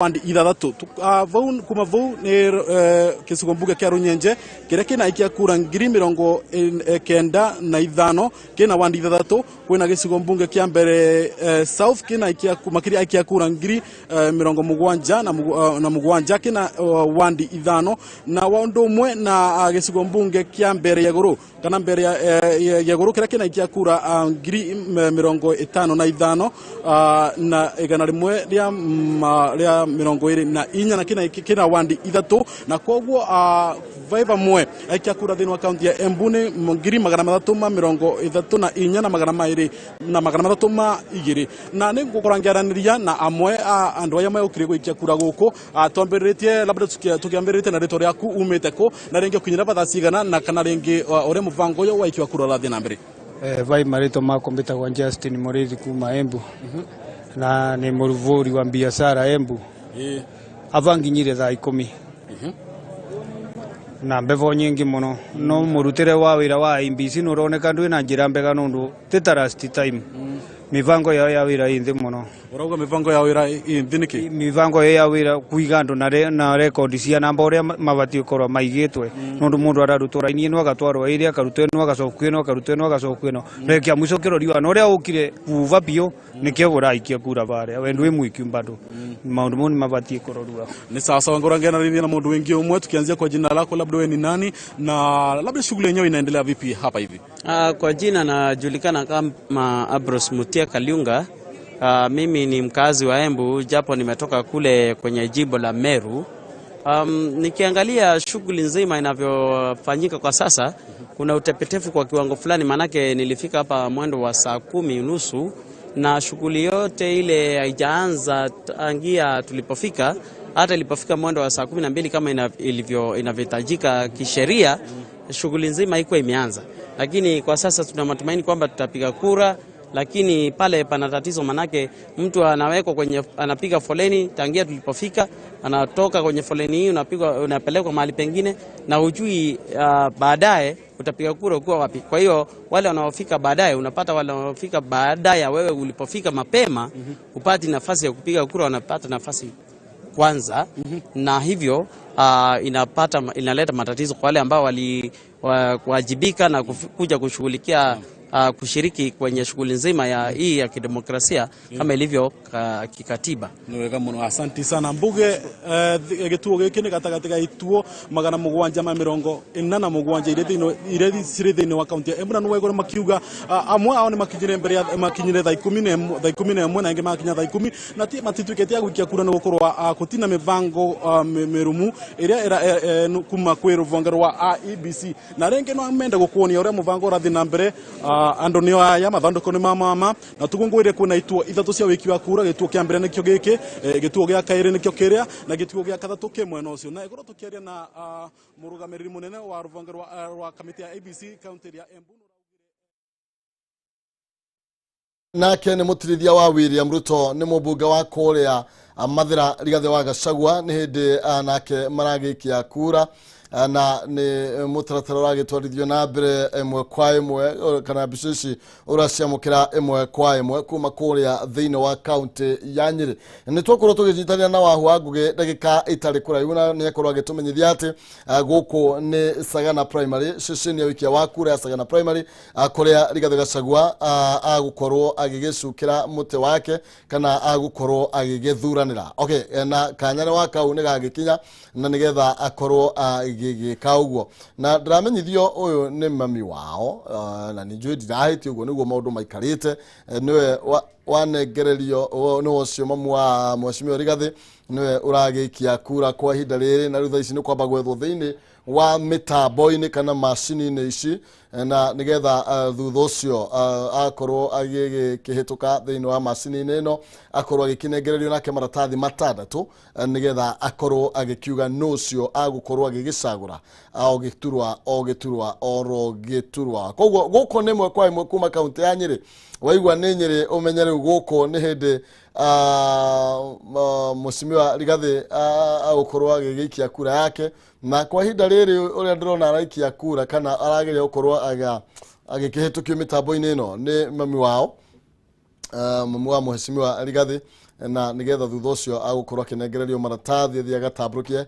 Wandi ithathatu. Vau kuma vau ni gicigo mbunge kia Runyenje kiria kina aikia kura 95,000, kina wandi ithathatu. Kwina gicigo mbunge kia Mbere South kina aikia makiria aikia kura 77,000, kina wandi 5, na undu umwe na gicigo mbunge kia Mbere ya Iguru kana Mbere ya Iguru kiria kina aikia kura 55,124, na kina wandi 3, na koguo vai vamwe aikia kura thiini wa kaunti ya Embu ni 334 na 200 na 302. Na nĩ ngũkorwo ngĩaranĩria na amwe a andũ arĩa megũkire gũikia kura gũkũ. Twambĩrĩrĩtie labda tũkĩambĩrĩrĩtie na rĩtwa rĩaku, umĩte kũ, na rĩngĩ ũkinyĩra bathaa cigana, na kana rĩngĩ ũrĩa mũbango ũyũ wa ikia kura ũrathiĩ na mbere. Vai marĩtwa makwa mbĩtagwo Justin Mũrĩithi kuma Embu na nĩ mũruvũri wa biacara Embu. Ava nginyire thaa 10 na mbevo nyingi muno, no murutire wa wira wa IEBC nuroneka ndwi na njira mbega nundu ti ta last time. Mivango yao ya wira ĩ nthĩ muno. Urauga mivango ya wira ĩ nthĩ nĩkĩ? Mivango yao ya wira kuiga andu na rekondi cia namba uria mabatiĩ gũkorwo maigĩtwe, nundu mundu ararutwo raini ĩno agatwarwo ĩrĩa, akarutwo ĩno agacokio ĩno, akarutwo ĩno agacokio ĩno, na kĩa mũico kĩrori na ũrĩa ũkire kuva biũ nĩkĩo ũraikia kura barĩa we ndwĩ mũikiu bado. Maũndũ mau nĩ mabatiĩ kũrorwo. Ni sawa sawa, ngora ngena na mundu wingi umwe, tukianzia kwa jina lako, labda wewe ni nani na labda shughuli yenyewe inaendelea vipi hapa hivi? Kwa jina najulikana kama Abros Mutia Kaliunga. Mimi ni mkazi wa Embu japo nimetoka kule kwenye jimbo la Meru. Nikiangalia shughuli nzima inavyofanyika kwa sasa, kuna utepetefu kwa kiwango fulani, manake nilifika hapa mwendo wa saa 10:30 na shughuli yote ile haijaanza tangia tulipofika. Hata ilipofika mwendo wa saa 12 kama inavyohitajika kisheria, shughuli nzima iko imeanza. Lakini kwa sasa tuna matumaini kwamba tutapiga kura, lakini pale pana tatizo, manake mtu anawekwa kwenye, anapiga foleni tangia tulipofika, anatoka kwenye foleni hii unapelekwa mahali pengine na hujui baadaye utapiga kura ukiwa wapi. Kwa hiyo wale wanaofika baadaye, unapata wale wanaofika baadaye wewe ulipofika mapema upati nafasi ya kupiga kura, wanapata nafasi kwanza. Na hivyo inaleta matatizo kwa wale ambao waliwajibika na kuja kushughulikia kushiriki kwenye shughuli nzima ya hii ya kidemokrasia kama ilivyo kikatiba. Ni wega muno, asanti sana Mbuge. Gituo giki ni gatagati ga ituo 747 iria cirĩ thĩinĩ wa kaunti ya Embu, na nĩwaigua makiuga amwe ao nĩ makinyire mbere ya makinyire thaa 11, thaa 11, na angĩ makinya thaa 10, na ti matituĩkĩte a gũikia kura nĩ gũkorwo gũtina mĩbango mĩrũmu ĩrĩa kuma kwĩ rũhonge rwa IEBC. Na rĩngĩ no mende gũkuonia ũrĩa mũbango ũrathiĩ na mbere. Andu nio aya mathandũkũ nĩ ma mama, na tugũngũire kwĩna ituo 3 cia wĩki wa kura. Gĩtuo kĩa mbere nĩkĩo gĩkĩ, gĩtuo gĩa kaĩrĩ nĩkĩo kĩrĩa, na gĩtuo gĩa kathatũ kĩ mwena ũcio. Na ĩkorwo tũkĩaria na mũrũgamĩrĩri mũnene wa rũhonge rwa kamĩtĩ ya IEBC kaunti ya Embu. Nake nĩ mũtirithia wa William Ruto, nĩ mũmbunge wa kũrĩa Mathĩra Rigathĩ wa Gachagua, nĩ hĩndĩ nake maragĩikia kura, na nĩ mũtaratara ũragĩtwarithio na mbere ĩmwe kwa ĩmwe, kana mbica ici ũraciamũkĩra ĩmwe kwa ĩmwe kuma kũrĩa thĩinĩ wa kaunti ya Nyĩrĩ. Nĩ twakorwo tũgĩnyitanĩra na Wahu wa Ngũgĩ ndagĩka itarĩ kũraihu, na nĩ akorwo agĩtũmenyithia atĩ gũkũ nĩ Sagana Primary, ceceni ya wĩikia wa kura ya Sagana Primary, kũrĩa Rigathĩ Gachagua agũkorwo agĩgĩcukĩra mũtĩ wake kana agũkorwo agĩgĩthuranĩra. Okay, na kanyarĩ wa kau nĩ gagĩkinya na nĩgetha akorwo agĩgĩka ũguo. Na ndĩramenyithio ũyũ nĩ mami wao, na nĩ njũĩ ndirahĩtia, ũguo nĩguo maũndũ maikarĩte. Nĩwe wanengererio, nĩwe ũcio mamu wa mheshimiwa Rigathĩ, nĩwe ũragĩikia kura kwa ihinda rĩrĩ, na rĩu thaa ici nĩ kwamba gwethwo thĩinĩ wa mĩtambo-inĩ kana macini-inĩ ici, na nĩgetha thutha ũcio akorwo agĩkĩhĩtũka thĩinĩ wa macini-inĩ ĩno, akorwo agĩkĩnengererio nake maratathi 6 nĩgetha akorwo agĩkiuga nũ ũcio agũkorwo agĩgĩcagũra o gĩturwa o gĩturwa oro gĩturwa. Koguo gũkũ nĩ ĩmwe kwa ĩmwe kuma kaunti ya Nyĩrĩ. Waigua nĩ Nyĩrĩ ũmenye rĩu gũkũ nĩ hĩndĩ mheshimiwa Rigathĩ agũkorwo agĩgĩikia kura yake, na kwa ihinda rĩrĩ ũrĩa ndĩrona araikia kura kana arageria gũkorwo agĩkĩhĩtũkio mĩtambo-inĩ ĩno nĩ mami wao, mami wa mheshimiwa Rigathĩ. Na nĩgetha thutha ũcio agũkorwo akĩnengererio maratathi athiĩ agatambũrũkie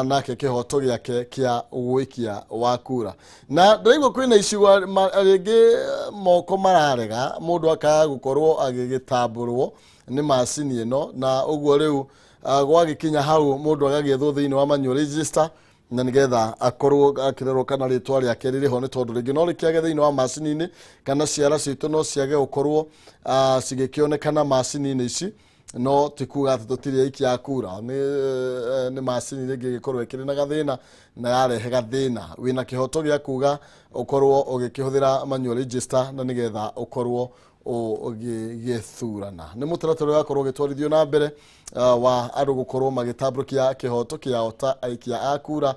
nake kĩhoto gĩake kĩa ũikia wa kura. Na ndĩraigua kwĩna icigo rĩngĩ moko mararega mũndũ akaga gũkorwo agĩgĩtambũrwo nĩ macini ĩno, na ũguo rĩu gwagĩkinya hau mũndũ agagĩethwo thĩinĩ wa manual register na nĩgetha akorwo akĩrerwo kana rĩtwa rĩake rĩrĩ ho, nĩ tondũ rĩngĩ no rĩkĩage thĩinĩ wa macini-inĩ kana ciara citũ no ciage gũkorwo cigĩkĩonekana macini-inĩ ici. No ti kuga atĩ tũtirĩ aikia a kura, nĩ macini rĩngĩ ĩgĩkorwo ĩkĩrĩ na gathĩna na yarehe gathĩna. Wĩna kĩhoto gĩa kuga ũkorwo ũgĩkĩhũthĩra manual register na nĩgetha ũkorwo ũgĩgĩthurana. Nĩ mũtaratara ũrĩa wakorwo ũgĩtwarithio na mbere wa andũ gũkorwo magĩtambũrũkia kĩhoto kĩao ta aikia a kura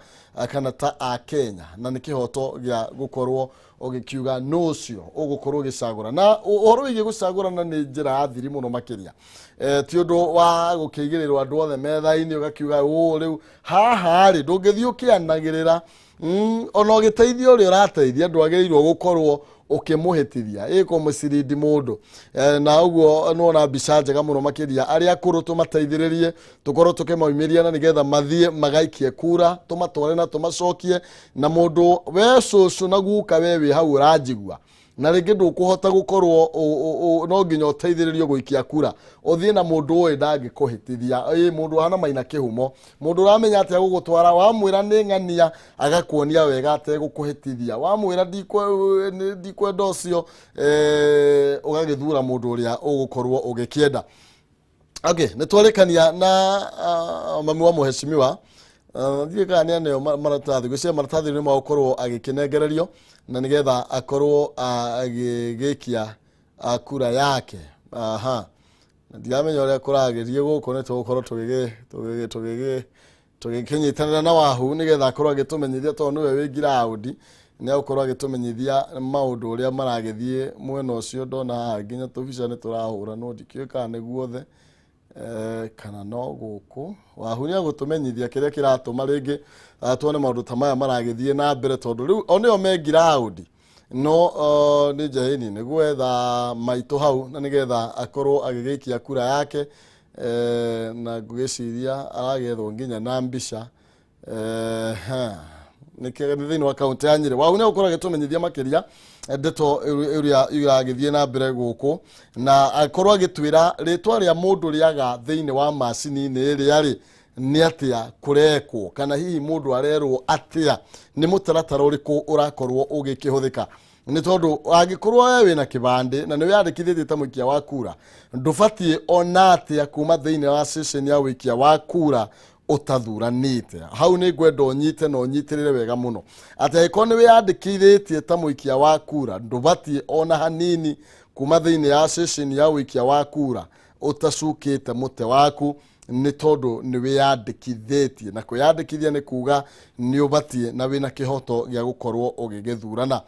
kana ta a Kenya, na nĩ kĩhoto gĩa gũkorwo ũgĩkiuga nũ ũcio ũgũkorwo ũgĩcagũra. Na ũhoro wĩgiĩ gũcagũrana nĩ njĩra ya thiri mũno makĩria. Ti ũndũ wa gũkĩigĩrĩrwo andũ othe metha-inĩ ũgakiuga ũũ rĩu haha rĩ ndũngĩthiĩ ũkĩanagĩrĩra. Ona ũgĩteithia ũrĩa ũrateithia ndwagĩrĩirwo gũkorwo ũkĩmũhĩtithia ĩko mũcirindi mũndũ. Na ũguo nĩwona mbica njega mũno makĩria arĩa akũrũ tũmateithĩrĩrie tũkorwo tũkĩmaumĩria na nĩgetha mathiĩ magaikie kura, tũmatware na tũmacokie. Na mũndũ we cũcũ na guka we wĩ hau ũranjigua na rĩngĩ ndũkũhota gũkorwo no nginya ũteithĩrĩrio gũikia kura, ũthiĩ na mũndũ ũĩ ndangĩkũhĩtithia, ĩ mũndũ hana maina kĩhumo, mũndũ ũramenya atĩa gũgũtwara, wamwĩra nĩ ng'ania agakuonia wega ategũkũhĩtithia, wamwĩra ndikwenda ũcio, ũgagĩthura mũndũ ũrĩa ũgũkorwo ũgĩkĩenda. Okay, nĩ twarĩkania na mami wa mũhecimiwa. Ndiũĩ kana nĩ aneo maratathi, ngwĩciria maratathi nĩ magũkorwo agĩkĩnengererio na nĩgetha akorwo agĩgĩkia kura yake. Aha, na ndiramenya ũrĩa kũragĩrie gũkũ, nĩ tũgũkorwo tũgĩkĩnyitanĩra na Wahu nĩgetha akorwo agĩtũmenyithia, tondũ nĩwe wĩ ngiraũndi, nĩ agũkorwo agĩtũmenyithia maũndũ ũrĩa maragĩthiĩ mwena ũcio. Ndona haha nginya tũbica nĩ tũrahũra, no ndikĩũĩ kana nĩ guothe kana no gũkũ. Wahu nĩ agũtũmenyithia kĩrĩa kĩratũma rĩngĩ tuone maũndũ ta maya maragĩthiĩ na mbere, tondũ rĩu o nĩo me ngiraũndi. No nĩ njahĩni nĩ gwetha maitũ hau na nĩgetha akorwo agĩgĩikia kura yake, na ngwĩciria aragethwo nginya na mbica. Nĩ thĩinĩ wa kaunti ya Nyĩrĩ. Wahu nĩ agũkorwo agĩtũmenyithia makĩria ndeto ĩrĩa ĩragĩthiĩ na mbere gũkũ, na akorwo agĩtwĩra rĩtwa rĩa mũndũ rĩaga thĩinĩ wa macini-inĩ ĩrĩa rĩ nĩ atĩa kũrekwo, kana hihi mũndũ arerwo atĩa, nĩ mũtaratara ũrĩkũ ũrakorwo ũgĩkĩhũthĩka. Nĩ tondũ angĩkorwo we wĩna kĩbandĩ na nĩ wĩyandĩkithĩtie ta mũikia wa kura, ndũbatiĩ ona atĩa kuma thĩinĩ wa session ya ũikia wa kura ũtathuranĩte. Hau nĩ ngwenda ũnyite na ũnyitĩrĩre wega mũno atĩ angĩkorwo nĩ wĩyandĩkithĩtie ta mũikia wa kura, ndũbatiĩ ona hanini kuma thĩinĩ ya session ya ũikia wa kura ũtacukĩte mũtĩ waku, nĩ tondũ nĩ wĩyandĩkithĩtie, na kwĩyandĩkithia nĩ kuga nĩ ũbatiĩ na wĩna kĩhoto gĩa gũkorwo ũgĩgĩthurana.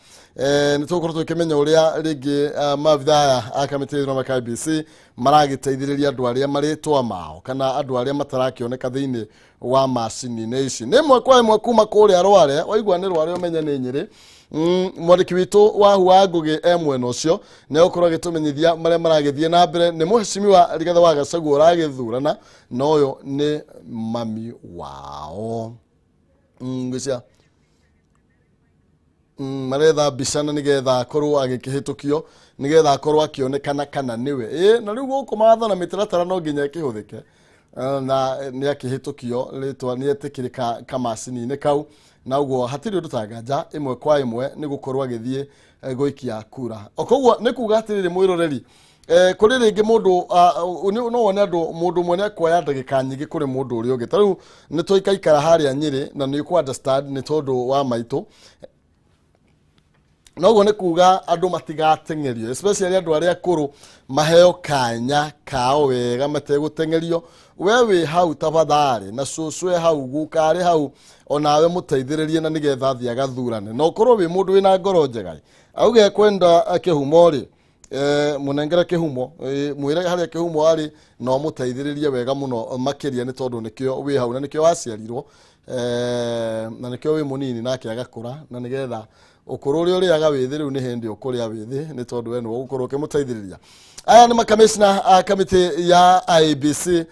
Nĩ tũgũkorwo tũkĩmenya ũrĩa rĩngĩ maabitha aya a kamĩtĩ ya ithurano ya IEBC maragĩteithĩrĩria andũ arĩa marĩtwa mao kana andũ arĩa matarakĩoneka thĩinĩ wa macini-inĩ ici. Nĩ ĩmwe kwa ĩmwe kuma kũrĩa Rware, waigua nĩ Rware ũmenye nĩ Nyĩrĩ. Mwandĩki witũ Wahu wa Ngũgĩ e mwena ũcio nĩ egũkorwo agĩtũmenyithia marĩa maragĩthiĩ na mbere. Nĩ mũhecimiwa Rigathĩ wa Gachagua ũragĩthurana, na ũyũ nĩ mami wao. Ngwĩciria maretha mbica na nĩgetha akorwo agĩkĩhĩtũkio, nĩgetha akorwo akĩonekana kana nĩwe. Ĩ na rĩu gũkũ mawatho na mĩtaratara no nginya ĩkĩhũthĩke, na nĩ akĩhĩtũkio rĩtwa nĩ etĩkĩrĩka kamacini-inĩ kau, na ũguo hatirĩ ũndũ ta nganja ĩmwe kwa ĩmwe nĩ gũkorwo agĩthiĩ gũikia kura. O koguo nĩ kuga atĩrĩrĩ mwĩroreri, kũrĩ rĩngĩ mũndũ no wone andũ mũndũ ũmwe nĩ akuoya ndagĩka nyingĩ kũrĩ mũndũ ũrĩa ũngĩ. Ta rĩu nĩ twaikaikara harĩa Nyĩrĩ na nĩ ũkũ understand nĩ tondũ wa maitũ, noguo nĩ kuga andũ matigateng'erio, especially andũ arĩa akũrũ maheo kanya kao wega mategũteng'erio. We wĩ hau tafadhali, na cũcũ e hau, guka arĩ hau, onawe mũteithĩrĩrie na nĩgetha athiĩ agathurane. Na ũkorwo wĩ mũndũ wĩna ngoro njega, auge ekwenda kĩhumo rĩ, mũnengere kĩhumo, mwĩre harĩa kĩhumo arĩ na ũmũteithĩrĩrie wega mũno makĩria, nĩ tondũ nĩkĩo wĩ hau na nĩkĩo waciarirwo, na nĩkĩo wĩ mũnini nake agakũra, na nĩgetha Ũkũrũ ũrĩa ũrĩaga wĩthĩ rĩu nĩ hĩndĩ ũkũrĩa wĩthĩ, nĩ tondũ we nĩwe ũgũkorwo ũkĩmũteithĩrĩria. Aya nĩ makamishna a kamĩtĩ ya IEBC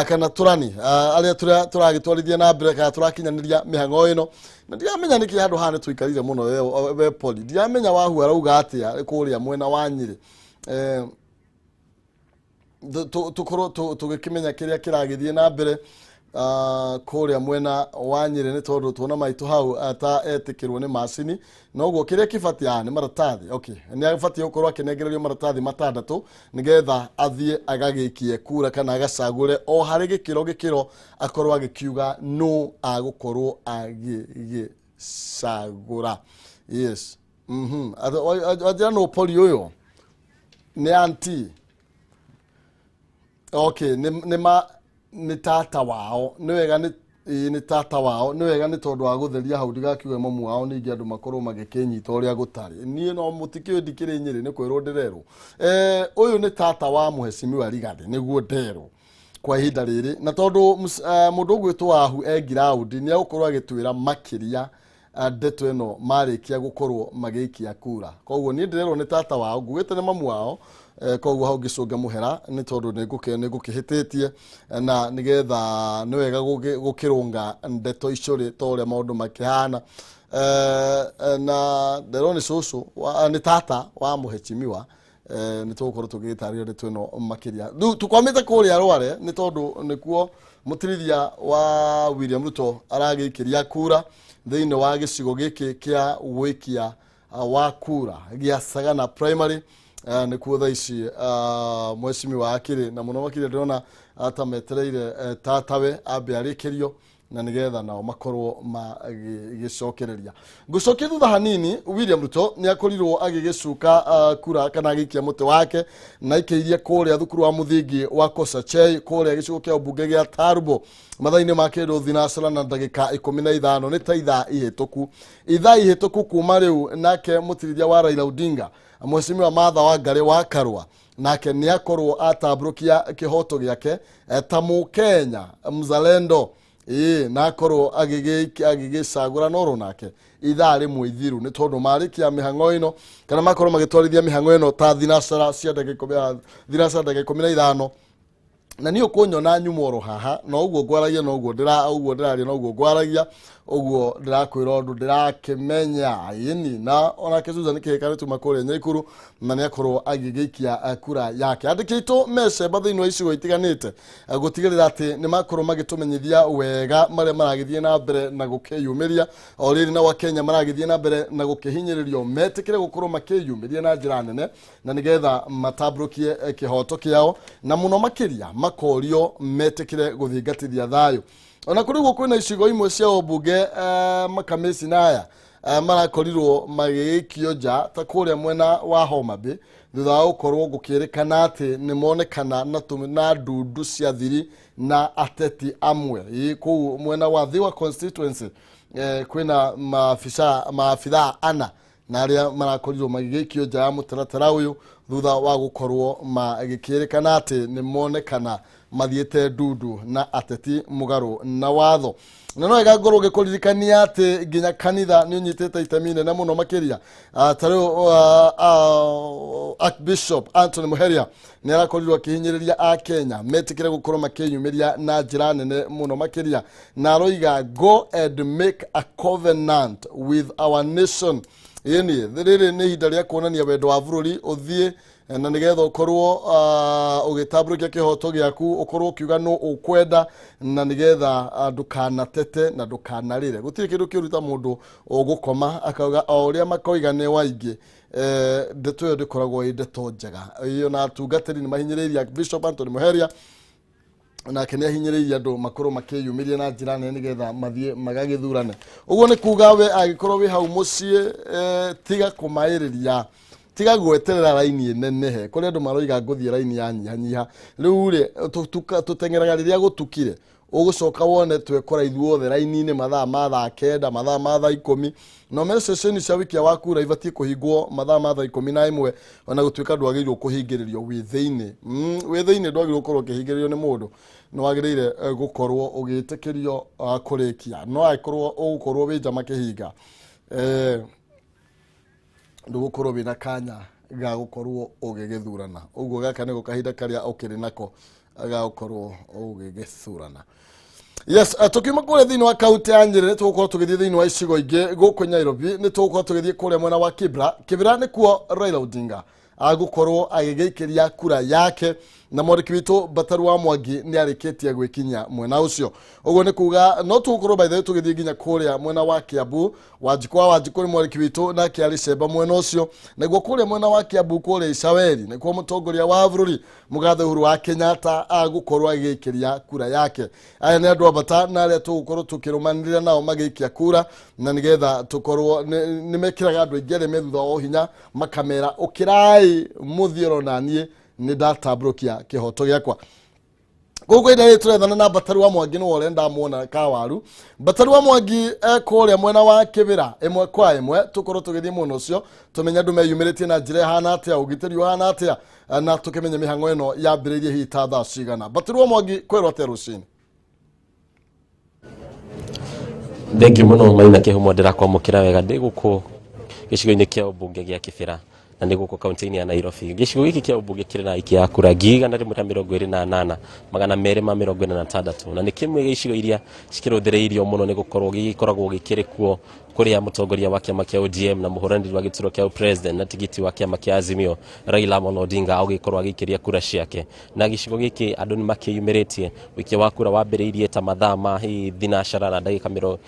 kana tũrani arĩa tũragĩtwarithia na mbere kana tũrakinyanĩria mĩhang'o ĩno. Na ndiramenya nĩkĩ handũ haha nĩ tũikarire mũno we Poli, ndiramenya Wahu arauga atĩa kũrĩa mwena wa Nyĩrĩ. Tũkorwo tũgĩkĩmenya kĩrĩa kĩragĩthiĩ na mbere kũrĩa mwena wa Nyĩrĩ, nĩ tondũ tuona maitũ hau ta etĩkĩrwo nĩ macini, noguo kĩrĩa kĩbatiĩ nĩ maratathi. Okay, nĩ abatiĩ gũkorwo akĩnengererio maratathi matandatũ nĩgetha athiĩ agagĩikie kura kana agacagũre o harĩ gĩkĩro gĩkĩro, akorwo agĩkiuga nũ agũkorwo agĩgĩcagũra. Yes. Anjĩra nũ Poli ũyũ nĩ anti. Okay, nĩ ma nĩ tata wao, nĩ wega, nĩ ĩĩ nĩ tata wao, nĩ wega, nĩ tondũ wa gũtheria hau ndigakiuge mamu wao, ningĩ andũ makorwo magĩkĩnyita ũrĩa gũtarĩ. Niĩ no mũtikĩũĩ ndikĩrĩ Nyĩrĩ, nĩ kwĩrwo ndĩrerwo. Ũyũ nĩ tata wa mũhecimiwa Rigathĩ, nĩguo nderwo kwa ihinda rĩrĩ. Na tondũ mũndũ ũgwĩtwo Wahu e ground, nĩ egũkorwo agĩtwĩra makĩria ndeto ĩno marĩkia gũkorwo magĩikia kura. Koguo niĩ ndĩrerwo nĩ tata wao, ngugĩte nĩ mamu wao. Koguo hau ngĩcũnga mũhera nĩ tondũ nĩ ngũkĩhĩtĩtie, na nĩgetha nĩ wega gũkĩrũnga ndeto icio rĩ ta ũrĩa maũndũ makĩhana. Na nderwo nĩ cũcũ nĩ tata wa mũhecimiwa. Nĩ tũgũkorwo tũgĩgĩtarĩria ndeto ĩno makĩria. Rĩu tũkwamĩte kũrĩa Rware nĩ tondũ nĩkuo mũtirithia wa William Ruto aragĩikĩria kura thĩinĩ wa gĩcigo gĩkĩ kĩa gwĩkia wa kura gĩa Sagana Primary. Nĩkuo thaa ici mheshimiwa akĩrĩ, na mũno makĩria ndĩrona ta metereire tatawe ambe arĩkĩrio na nigetha nao makorwo magĩcokereria. Ngũcokia thutha hanini, William Ruto nĩ akorirwo agĩgĩcuka kura kana agĩikia mũtĩ wake na aikĩirie kũrĩa thukuru wa mũthingi wa Kosachei kũrĩa gĩcigo kĩa ũmbunge gĩa Tarbo mathaa-inĩ ma kĩndũ thinacara na ndagĩka 15, nĩ ta ithaa ihĩtũku, ithaa ihĩtũku kuma rĩu. Nake mũtirithia wa Raila Odinga, mheshimiwa Martha Wangari wa Karua, nake nĩ akorwo atambũrũkia kĩhoto gĩake ta mũkenya mzalendo, ĩĩ, na akorwo agĩgĩcagũra noro nake ithaa rĩmwe ithiru, nĩ tondũ marĩkia mĩhang'o ĩno kana makorwo magĩtwarithia mĩhang'o ĩno ta thinacara cia ndagĩka ikũmi, thinacara ndagĩka 15. Na niĩ ũkũnyona nyuma oro haha na ũguo ngwaragia, na ũguo ndĩra ũguo ndĩraria, na ũguo ngwaragia, ũguo ndĩrakwĩra ũndũ ndĩrakĩmenya ĩni. Na onake Susan Kĩhĩka nĩ tuma kũrĩa Nyaikuru na nĩ akorwo agĩgĩikia kura yake. Andĩki aitũ mecemba thĩinĩ wa icigo itiganĩte gũtigĩrĩra atĩ nĩ makorwo magĩtũmenyithia wega marĩa maragĩthiĩ na mbere na gũkĩyumĩria o rĩrĩ, na Wakenya maragĩthiĩ na mbere na gũkĩhinyĩrĩrio metĩkĩre gũkorwo makĩyumĩria na njĩra nene na nĩgetha matambũrũkie kĩhoto kĩao, na mũno makĩria makorio metĩkĩre gũthingatithia thayũ. Ona kũrĩ ũguo, kwĩna icigo imwe cia ũmbunge makamĩcina aya marakorirwo magĩgĩikio nja, ta kũrĩa mwena wa Homa Bay, thutha wa gũkorwo gũkĩrĩkana atĩ nĩ monekana na ndundu cia thiri na ateti amwe. Ĩ, kũu mwena wa Thiwa constituency kwĩna maabitha ana na arĩa marakorirwo magĩgĩikio nja ya mũtaratara ũyũ thutha wa gũkorwo magĩkĩrĩkana atĩ nĩ monekana mathiĩte ndundu na ateti mũgarũ na watho. Na no wega ngorwo ngĩkũririkania atĩ nginya kanitha nĩ ũnyitĩte itemi inene mũno makĩria. Ta rĩu Archbishop Anthony Muheria nĩ arakorirwo akĩhinyĩrĩria a Kenya metĩkĩre gũkorwo makĩyumĩria na njĩra nene mũno makĩria, na aroiga, "Go and make a covenant with our nation." Ĩni rĩrĩ nĩ ihinda rĩa kuonania wendo wa bũrũri, ũthiĩ na nĩgetha ũkorwo ũgĩtambũrũkia kĩhoto gĩaku, ũkorwo ũkiuga nũ ũkwenda, na nĩgetha ndũkanatete na ndũkanarĩre. Gũtirĩ kĩndũ kĩũru ta mũndũ ũgũkoma akauga o ũrĩa makoiga nĩ waingĩ. Ndeto ĩyo ndĩkoragwo ĩ ndeto njega ĩyo, na atungatĩri nĩ mahinyĩrĩirie Bishop Anthony Muheria, nake nĩ ahinyĩrĩirie andũ makorwo makĩyumĩria na njĩra nene nĩgetha mathiĩ magagĩthurane. Ũguo nĩ kuga we angĩkorwo wĩ hau mũciĩ, tiga kũmaĩrĩria, tiga gweterera raini ĩnenehe. Kũrĩ andũ maroiga ngũthiĩ raini ya nyihanyiha. Rĩu rĩ tũteng'eraga rĩrĩa gũtukire, ũgũcoka wone twekora ithuothe raini-inĩ mathaa ma thaa 9, mathaa ma thaa 10. Na ũmenye ceceni cia wikia wa kura ibatiĩ kũhingwo mathaa ma thaa 11, ona gũtuĩka ndwagĩrĩirwo kũhingĩrĩrio wĩ thĩinĩ. Wĩ thĩinĩ ndwagĩrĩirwo gũkorwo ũkĩhingĩrĩrio nĩ mũndũ, nĩ wagĩrĩire gũkorwo ũgĩtĩkĩrio kũrĩkia, no angĩkorwo ũgũkorwo wĩ nja makĩhinga. Ndũgũkorwo wĩna kanya ga gũkorwo ũgĩgĩthurana. Ũguo gaka nĩko kahinda karĩa ũkĩrĩ nako ga gũkorwo ũgĩgĩthurana. Yes, tukiuma kũrĩa thĩinĩ wa kaunti ya Nyĩrĩ, tũgũkorwo tũgĩthiĩ thĩinĩ wa icigo ingĩ gũkũ Nairobi. Nĩ tũgũkorwo tũgĩthiĩ kũrĩa mwena wa Kibra. Kibra nĩkuo Raila Odinga agũkorwo agĩgĩikĩria kura yake, na mwandĩki witũ Bataru wa Mwangi nĩ arĩkĩtie gwĩkinyia mwena ũcio. Ũguo nĩ kuga no tũgũkorwo, by the way, tũgĩthiĩ nginya kũrĩa mwena wa Kiambu. Wanjikũ wa Wanjikũ nĩ mwandĩki witũ, nake arĩ cemba mwena ũcio. Naguo kũrĩa mwena wa Kiambu, kũrĩa Icaweri, nĩkuo mũtongoria wa bũrũri mũgathe Uhuru wa Kenyatta agũkorwo agĩikĩria kura yake. Aya nĩ andũ a bata na arĩa tũgũkorwo tũkĩrũmanĩrĩra nao magĩikia kura, na nĩgetha tũkorwo nĩ mekĩraga andũ aingĩ arĩa me thutha wa ũhinya, makamera ũkĩrai mũthiĩ oro naniĩ nĩ ndatambũrũkia kĩhoto gĩakwa. Gũkũ ina rĩ tũrethana na Bataru wa Mwangi, nĩwe ũrĩa ndamuona kawaru. Bataru wa Mwangi kũrĩa mwena wa Kĩbĩra, ĩmwe kwa ĩmwe tũkorwo tũgĩthiĩ mwena ũcio, tũmenye andũ meyumĩrĩtie na njĩra ĩhana atĩa, ũgitĩri ũhana atĩa, na tũkĩmenye mĩhang'o ĩno yambĩrĩirie hihi ta thaa cigana. Bataru wa Mwangi, kwĩrwo atĩa rũcinĩ? Thengiũ mũno, Maina Kĩhumo. Ndĩrakwamũkĩra wega ndĩ gũkũ gĩcigo-inĩ kĩa ũmbunge gĩa Kĩbĩra, na nĩ gũkũ kaunti-inĩ ya Nairobi. Gĩcigo gĩkĩ kĩa ũmbunge kĩrĩ na aikia a kura 128,246, na nĩ kĩmwe gĩa icigo iria cikĩrũthĩrĩirio mũno nĩ gũkorwo gĩgĩkoragwo gĩkĩrĩ kuo kũrĩa mũtongoria wa kĩama kĩa ODM na mũhũranĩri wa gĩturwa kĩa president na tigiti wa kĩama kĩa Azimio Raila Amolo Odinga agũgĩkorwo agĩikĩria kura ciake. Na gĩcigo gĩkĩ andũ nĩ makĩyumĩrĩtie. Ũikia wa kura wambĩrĩirie ta mathaa ma hihi 6 na ndagĩka 20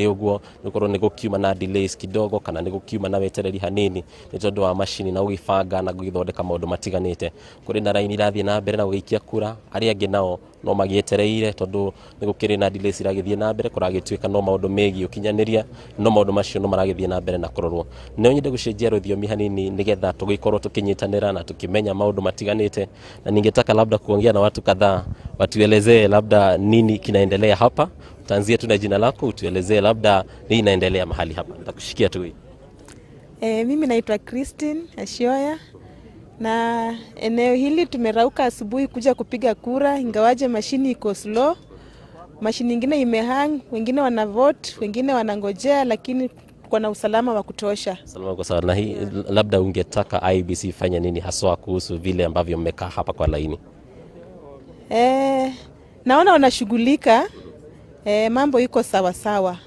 ũguo, nĩ gũkorwo nĩ gũkiuma na delays kidogo, kana nĩ gũkiuma na wetereri hanini nĩ tondũ wa macini na gũgĩbanga na gũgĩthondeka maũndũ matiganĩte. Kũrĩ na raini irathiĩ na mbere na gũgĩikia kura, arĩa angĩ nao no magĩetereire tondũ nĩ gũkĩrĩ na delays iragĩthiĩ na mbere. Kũragĩtuĩka no maũndũ megiĩ ũkinyanĩria, no maũndũ macio no maragĩthiĩ na mbere na kũrorwo. No nyende gũcenjia rũthiomi hanini nĩgetha tũgĩkorwo tũkĩnyitanĩra na tũkĩmenya maũndũ matiganĩte, na ningetaka labda kuongea na watu kadhaa watuelezee labda nini kinaendelea hapa. Utaanzia tu na jina lako, utuelezee labda nini inaendelea mahali hapa. Nitakushikia tu hii. Mimi naitwa Christine Ashioya, na eneo hili tumerauka asubuhi kuja kupiga kura, ingawaje mashini iko slow. Mashini nyingine imehang, wengine wana vote, wengine wanangojea, lakini kuna usalama wa kutosha. Salama kwa sawa. Na hii labda ungetaka IEBC ifanye nini haswa kuhusu vile ambavyo mmekaa hapa kwa laini? Naona wanashughulika. Mambo iko sawa sawa.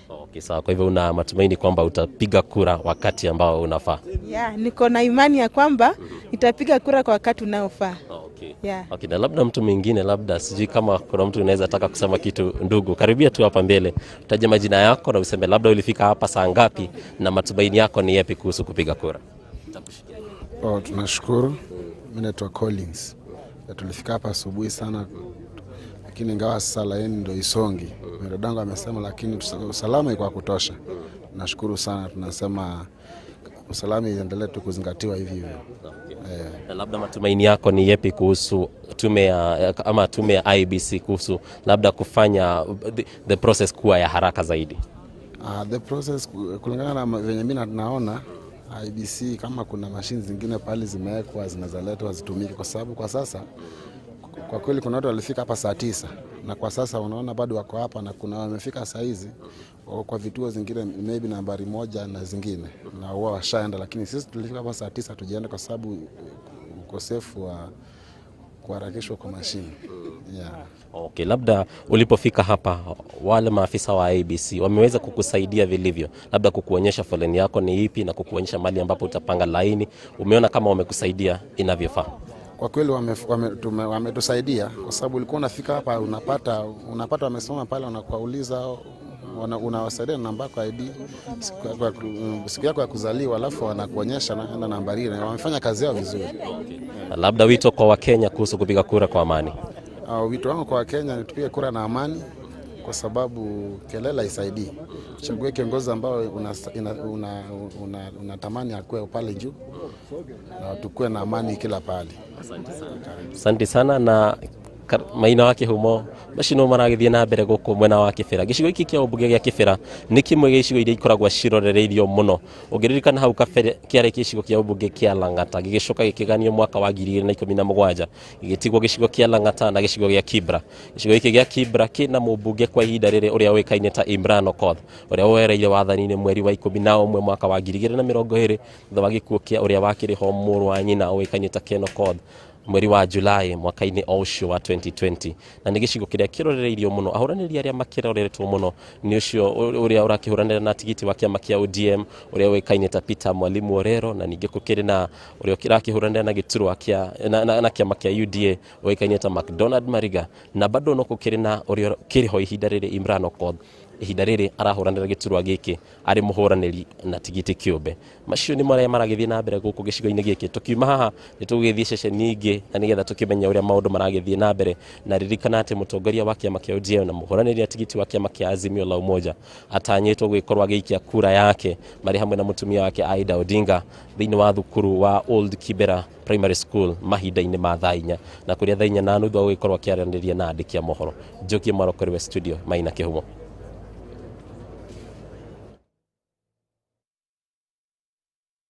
Okay, sawa. Kwa hivyo una matumaini kwamba utapiga kura wakati ambao unafaa? Yeah, niko na imani ya kwamba nitapiga kura kwa wakati unaofaa. Yeah. Okay, na labda mtu mwingine, labda sijui kama kuna mtu unaweza taka kusema kitu. Ndugu, karibia tu hapa mbele, utaje majina yako na useme labda ulifika hapa saa ngapi na matumaini yako ni yapi kuhusu kupiga kura. Oh, tunashukuru. Mimi naitwa Collins. Na tulifika hapa asubuhi sana, lakini ingawa sasa laini ndo isongi, dadangu amesema, lakini usalama iko wa kutosha. Nashukuru sana, tunasema usalama iendelee tu kuzingatiwa hivi hivyo. Na labda matumaini yako ni yepi kuhusu tume ya ama tume ya IEBC kuhusu labda kufanya the process kuwa ya haraka zaidi? The process, kulingana na venye mimi naona, IEBC, kama kuna mashine zingine pale zimewekwa zinazaletwa zitumike, kwa sababu kwa sasa kwa kweli kuna watu walifika hapa saa 9 na kwa sasa unaona bado wako hapa, na kuna wamefika saa hizi wako kwa vituo zingine, maybe nambari 1 na zingine, na huwa washaenda, lakini sisi tulifika hapa saa 9 tujienda kwa sababu ukosefu wa kuharakishwa kwa mashine, yeah. Okay, labda ulipofika hapa wale maafisa wa IEBC wameweza kukusaidia vilivyo, labda kukuonyesha foleni yako ni ipi na kukuonyesha mahali ambapo utapanga laini? Umeona kama wamekusaidia inavyofaa? Kwa kweli wametusaidia kwa sababu ulikuwa unafika hapa unapata wamesimama pale wanakuuliza, unawasaidia na namba yako ya ID, siku yako ya kuzaliwa, alafu wanakuonyesha na nambari ile. Wamefanya kazi yao vizuri. Na labda wito kwa Wakenya kuhusu kupiga kura kwa amani. Wito wangu kwa Wakenya ni tupige kura na amani, kwa sababu kelele haisaidii. Chague kiongozi ambao unatamani akuwe pale juu, na tukue na amani kila pahali. Asante sana na Maina wa Kĩhumo macio no maragĩthiĩ na mbere gũkũ mwena wa Kĩbĩra. Gĩcigo gĩkĩ kĩa ũmbunge gĩa Kĩbĩra nĩ kĩmwe gĩa icigo iria ikoragwo cirorereirio mũno. Ũngĩririkana hau kabere kĩarĩ gĩcigo kĩa ũmbunge kĩa Lang'ata, gĩgĩcoka gĩkĩganio mwaka wa 2017, gĩgĩtigwo gĩcigo kĩa Lang'ata na gĩcigo gĩa Kibra. Gĩcigo gĩkĩ gĩa Kibra kĩna mũmbunge kwa ihinda rĩrĩ ũrĩa ũĩkaine ta Imran Okoth, ũrĩa woereire wathani-inĩ mweri wa 11 mwaka wa 2020 thutha wa gĩkuũ kĩa ũrĩa wakĩrĩ ho mũrũ wa nyina ũĩkaine ta Ken Okoth mweri wa Julai mwaka-inĩ o ũcio wa 2020. Na nĩ gĩcigo kĩrĩa kĩrorereirio mũno, ahũranĩri arĩa makĩroretwo mũno nĩ ũcio ũrĩa ũrakĩhũranĩra na tigiti wa kĩama kĩa ODM ũrĩa ũĩkaine ta Peter Mwalimu Orero, na ningĩ gũkĩrĩ na ũrĩa ũrakĩhũranĩra na gĩturwa kĩa na kĩama kĩa UDA ũĩkaine ta McDonald Mariga, na bado no gũkĩrĩ na ũrĩa ũkĩrĩ ho ihinda rĩrĩ Imran Okoth, ihinda rĩrĩ arahũranĩra gĩturwa gĩkĩ arĩ mũhũranĩri na tigiti kĩũmbe. Macio nĩ marĩa maragĩthiĩ na mbere gũkũ gĩcigo-inĩ gĩkĩ. Tũkiuma haha nĩ tũgũgĩthiĩ ceceni ingĩ na nĩgetha tũkĩmenye ũrĩa maũndũ maragĩthiĩ na mbere. Na ririkana atĩ mũtongoria wa kĩama kĩa ODM na mũhũranĩri tigiti wa kĩama kĩa Azimio la Umoja atanyĩtwo gũgĩkorwo agĩikia kura yake marĩ hamwe na mũtumia wake Aida Odinga thĩinĩ wa thukuru wa Old Kibera Primary School mahinda-inĩ ma thaa 4, na kũrĩa thaa 4:30 agũgĩkorwo akĩaranĩria na andĩki a mohoro. Njokie mwaro kũrĩ we studio Maina Kĩhumo.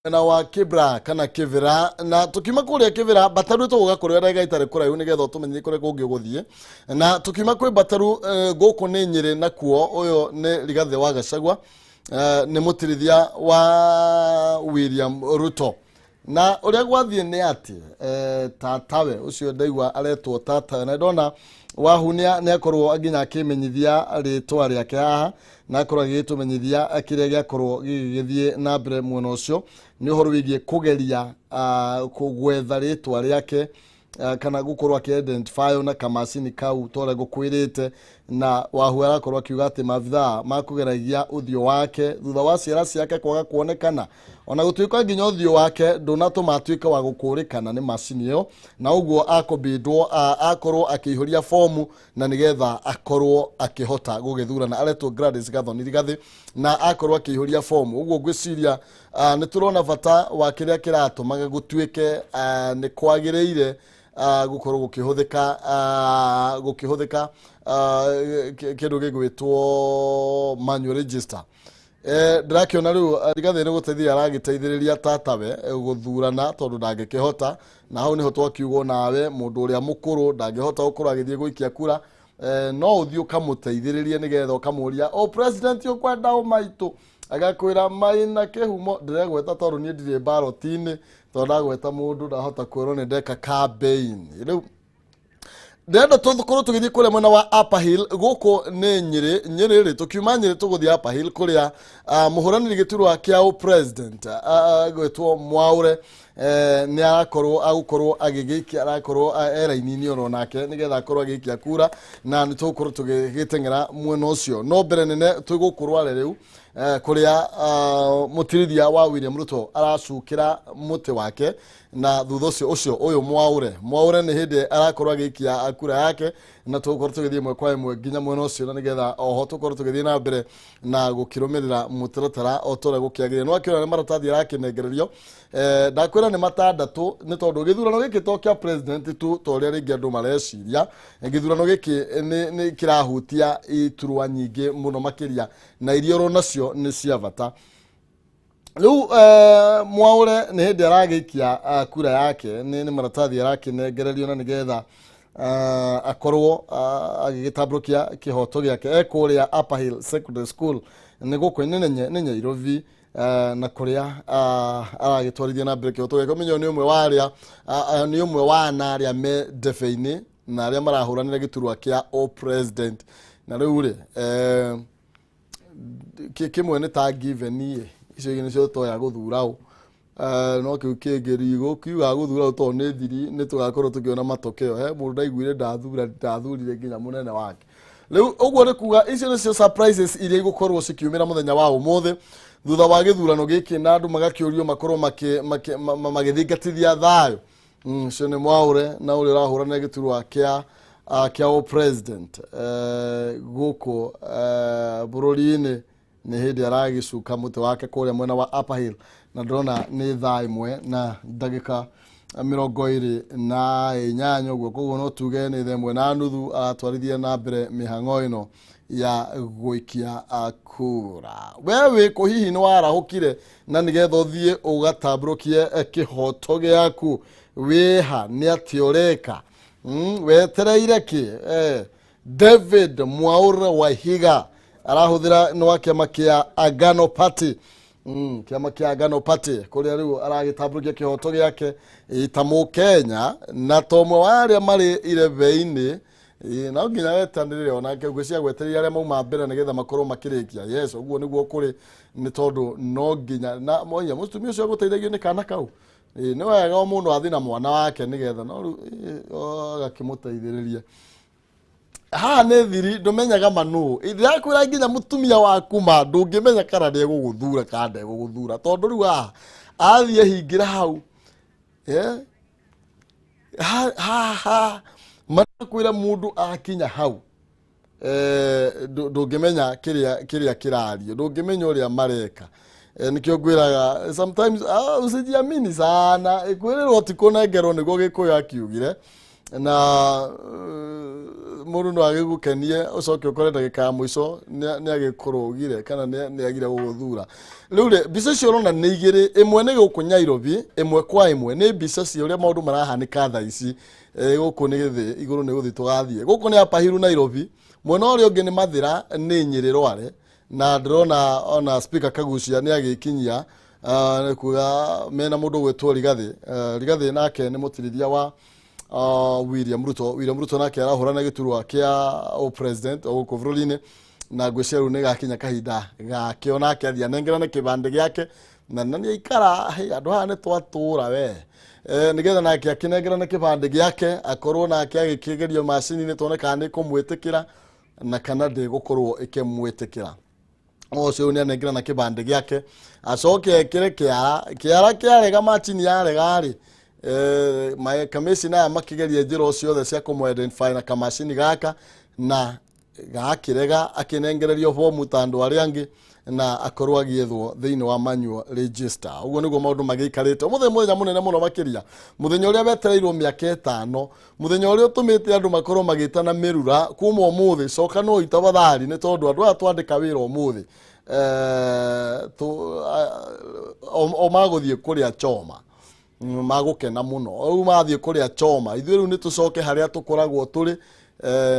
Na wa Kibra kana Kibra, na tukiuma kuria Kibra Bataru tuguka kuria ndagika itari kuraihu nigetha utumenyithie kuria kungi uguthie. Na tukiuma kwi Bataru guku ni Nyeri, nakuo uyu ni Rigathi wa Gachagua, ni mutirithia wa William Ruto. Na uria gwathie ni ati tatawe ucio ndaigua aretwo tatawe, na ndona Wahu nĩ akorwo nginya akĩmenyithia rĩtwa rĩake haha, na akorwo agĩgĩtũmenyithia kĩrĩa gĩakorwo gĩgĩthiĩ na mbere mwena ũcio nĩ ũhoro wĩgiĩ kũgeria gwetha rĩtwa rĩake, kana gũkorwo akĩ-identify na kamacini kau ta ũrĩa ngũkwĩrĩte. Na Wahu arakorwo akiuga atĩ maabithaa makũgeragia ũthiũ wake thutha wa ciara ciake kwaga kuonekana, ona gũtuĩka nginya ũthiũ wake ndũnatũma atuĩke wa gũkũrĩkana nĩ macini ĩyo, na ũguo akũbindwo akorwo akĩihũria fomu na nĩgetha akorwo akĩhota gũgĩthurana. Aretwo Gladys Gathoni Rigathi na akorwo akĩihũria fomu. Ũguo ngwĩciria nĩ tũrona bata wa kĩrĩa kĩratũmaga gũtuĩke nĩ kwagĩrĩire gũkorwo gũkĩhũthĩka kĩndũ gĩgwĩtwo manual register. Ndĩrakĩona rĩu Rigathi nĩ gũteithia aragĩteithĩrĩria tatawe gũthurana tondũ ndangĩkĩhota, na hau nĩho twakiugwo nawe mũndũ ũrĩa mũkũrũ ndangĩhota gũkorwo agĩthiĩ gũikia kura, no ũthiĩ ũkamũteithĩrĩrie nĩgetha ũkamũria o president ũkwenda ũ maitũ, agakwĩra Maina Kĩhumo. Ndĩregweta tondũ niĩ ndirĩ ballot-inĩ, tondũ ndagweta mũndũ ndahota kwĩrwo nĩ ndeka campaign. Rĩu ndĩrenda tũkorwo tũgĩthiĩ kũrĩa mwena wa Upper Hill, gũkũ nĩ Nyĩrĩ. Nyĩrĩ rĩ, tũkiuma Nyĩrĩ tũgũthiĩ Upper Hill kũrĩa mũhũranĩri gĩturwa kĩa president gwĩtwo Mwaure, nĩ arakorwo agũkorwo agĩgĩikia, arakorwo e raini-inĩ oro nake nĩgetha akorwo agĩikia kura, na nĩ tũgũkorwo tũgĩgĩteng'era mwena ũcio. No mbere nene twĩ gũkũ Rware rĩu kũrĩa mũtirithia wa William Ruto aracukĩra mũtĩ wake, na thutha ũcio ũyũ Mwaure nĩ hĩndĩ arakorwo agĩikia kura yake, na tũgũkorwo tũgĩthiĩ ĩmwe kwa ĩmwe nginya mwena ũcio, na nĩgetha oho tũkorwo tũgĩthiĩ na mbere na gũkĩrũmĩrĩra mũtaratara o ta ũrĩa gũkĩagĩrĩire. Nĩ wakĩona nĩ maratathi arakĩnengererio, ndakwĩra nĩ matandatũ, nĩ tondũ gĩthurano gĩkĩ to kĩa president tu ta ũrĩa rĩngĩ andũ mareciria. Gĩthurano gĩkĩ nĩ kĩrahutia iturwa nyingĩ mũno makĩria, na iria oro nacio nĩ cia bata. Rĩu Mwaure nĩ hĩndĩ aragĩikia kura yake, nĩ maratathi arakĩnengererio na nĩgetha akorwo agĩgĩtambũrũkia kĩhoto gĩake. E kũrĩa Upper Hill Secondary School nĩ gũkũ nĩ Nyairobi, na kũrĩa aragĩtwarithia na mbere kĩhoto gĩake. Ũmenyo nĩ ũmwe wa arĩa nĩ ũmwe wa ana arĩa me ndebe-inĩ na arĩa marahũranĩra gĩturwa kĩa o president. Na rĩu rĩ kĩmwe nĩ ta given ĩ, icio ingĩ nĩcio toya gũthura ũ, no kĩu kĩngĩ rigũ kiuga gũthura ũ tondũ nĩ thiri, nĩ tũgakorwo tũkĩona matokeo. He mũndũ ndaiguire ndathurire nginya mũnene wake. Rĩu ũguo nĩ kuga icio nĩcio surprises iria igũkorwo cikiumĩra mũthenya wa ũmũthĩ thutha wa gĩthurano gĩkĩ, na andũ magakĩũrio makorwo magĩthingatithia thayũ. Ũcio nĩ Mwaure na ũrĩa ũrahũranĩra gĩturwa kĩa o president gũkũ bũrũri-inĩ, nĩ hĩndĩ aragĩcuka mũtĩ wake kũrĩa mwena wa Upper Hill, na ndĩrona nĩ thaa 1 na ndagĩka 28 ũguo. Koguo no tuge nĩ 1:30 aratwarithia na mbere mĩhang'o ĩno ya gũikia kura. We wĩ kũ? Hihi nĩ warahũkire na nĩgetha ũthiĩ ũgatambũrũkie kĩhoto gĩaku? Wĩha nĩ atĩ ũreka? Wetereire kĩ? David Mwaure Waihiga arahũthĩra nĩ wa kĩama kĩa Agano Party, kĩama kĩa Agano Party kũrĩa rĩu aragĩtambũrũkia kĩhoto gĩake ta mũkenya na ta ũmwe wa arĩa marĩ irebe-inĩ. No nginya wetanĩrĩre onake ngwĩciria gwetereire arĩa mauma mbere nĩgetha makorwo makĩrĩkia. Yes, ũguo nĩguo kũrĩ, nĩ tondũ no nginya na monya mũtumia ũcio agũteithagio nĩ kana kau. Nĩ wega o mũndũ athiĩ na mwana wake nĩgetha no rĩu agakĩmũteithĩrĩria. Haha nĩ thiri, ndũmenyaga manũ ndĩrakwĩra, nginya mũtumia waku ma ndũngĩmenya kana nĩegũgũthura kana ndegũgũthura, tondũ rĩu haha athiĩ ahingĩra hau. Ha manakwĩra mũndũ akinya hau, ndũngĩmenya kĩrĩa kĩrario, ndũngĩmenya ũrĩa mareka. Nĩkĩo ngwĩraga sometimes usijiamini sana. Kwĩrĩrwo ti kũnengerwo, nĩguo Gĩkũyũ akiugire. Na mũndũ no agĩgũkenie, ũcoke ũkore ndagĩka ya mũico nĩ agĩkũrũgire kana nĩ agire gũgũthura. Rĩu rĩ, mbica icio ũrona nĩ igĩrĩ, ĩmwe nĩ gũkũ Nairobi, ĩmwe kwa ĩmwe nĩ mbica cia ũrĩa maũndũ marahanĩka thaa ici. Gũkũ nĩ thĩ igũrũ, nĩ gũthiĩ tũgathiĩ. Gũkũ nĩ Upper Hill Nairobi, mwena ũrĩa ũngĩ nĩ Mathĩra, nĩ Nyĩrĩ Rware, na ndĩrona ona Speaker Kagucia nĩ agĩkinyia, nĩ kuga mena mũndũ ũgwĩtwo Rigathĩ. Rigathĩ nake nĩ mũtirithia wa William Ruto. William Ruto nake arahũrana gĩturwa kĩa o president o gũkũ bũrũri-inĩ, na ngwĩciria rĩu nĩ gakinya kahinda gake onake athiĩ anengerane kĩbandĩ gĩake na nĩ aikara. Hey, andũ haha nĩ twatũra we. Nĩgetha nake akĩnengerane kĩbandĩ gĩake, akorwo nake agĩkĩgerio macini-inĩ, tuone kana nĩ kũmwĩtĩkĩra na kana ndĩgũkorwo ĩkĩmwĩtĩkĩra. Ũcio nĩ anengerana kĩbandĩ gĩake, acoke ekĩre kĩara. Kĩara kĩarega, macini yarega rĩ, kamĩcina aya makĩgeria njĩra o ciothe cia kũmũ identify na kamacini gaka na gakĩrega, akĩnengererio bomu ta andũ arĩa angĩ na akorwo agĩethwo thĩinĩ wa manual register. Ũguo nĩguo maũndũ magĩikarĩte ũmũthĩ, mũthenya mũnene mũno makĩria, mũthenya ũrĩa wetereirwo mĩaka 5, mũthenya ũrĩa ũtũmĩte andũ makorwo magĩtana mĩrura kuma ũmũthĩ. Coka no tafadhali, nĩ tondũ andũ aya twandĩka wĩra ũmũthĩ, o magũthiĩ kũrĩa choma, magũkena mũno. Rĩu mathiĩ kũrĩa choma, ithuĩ rĩu nĩ tũcoke harĩa tũkoragwo tũrĩ,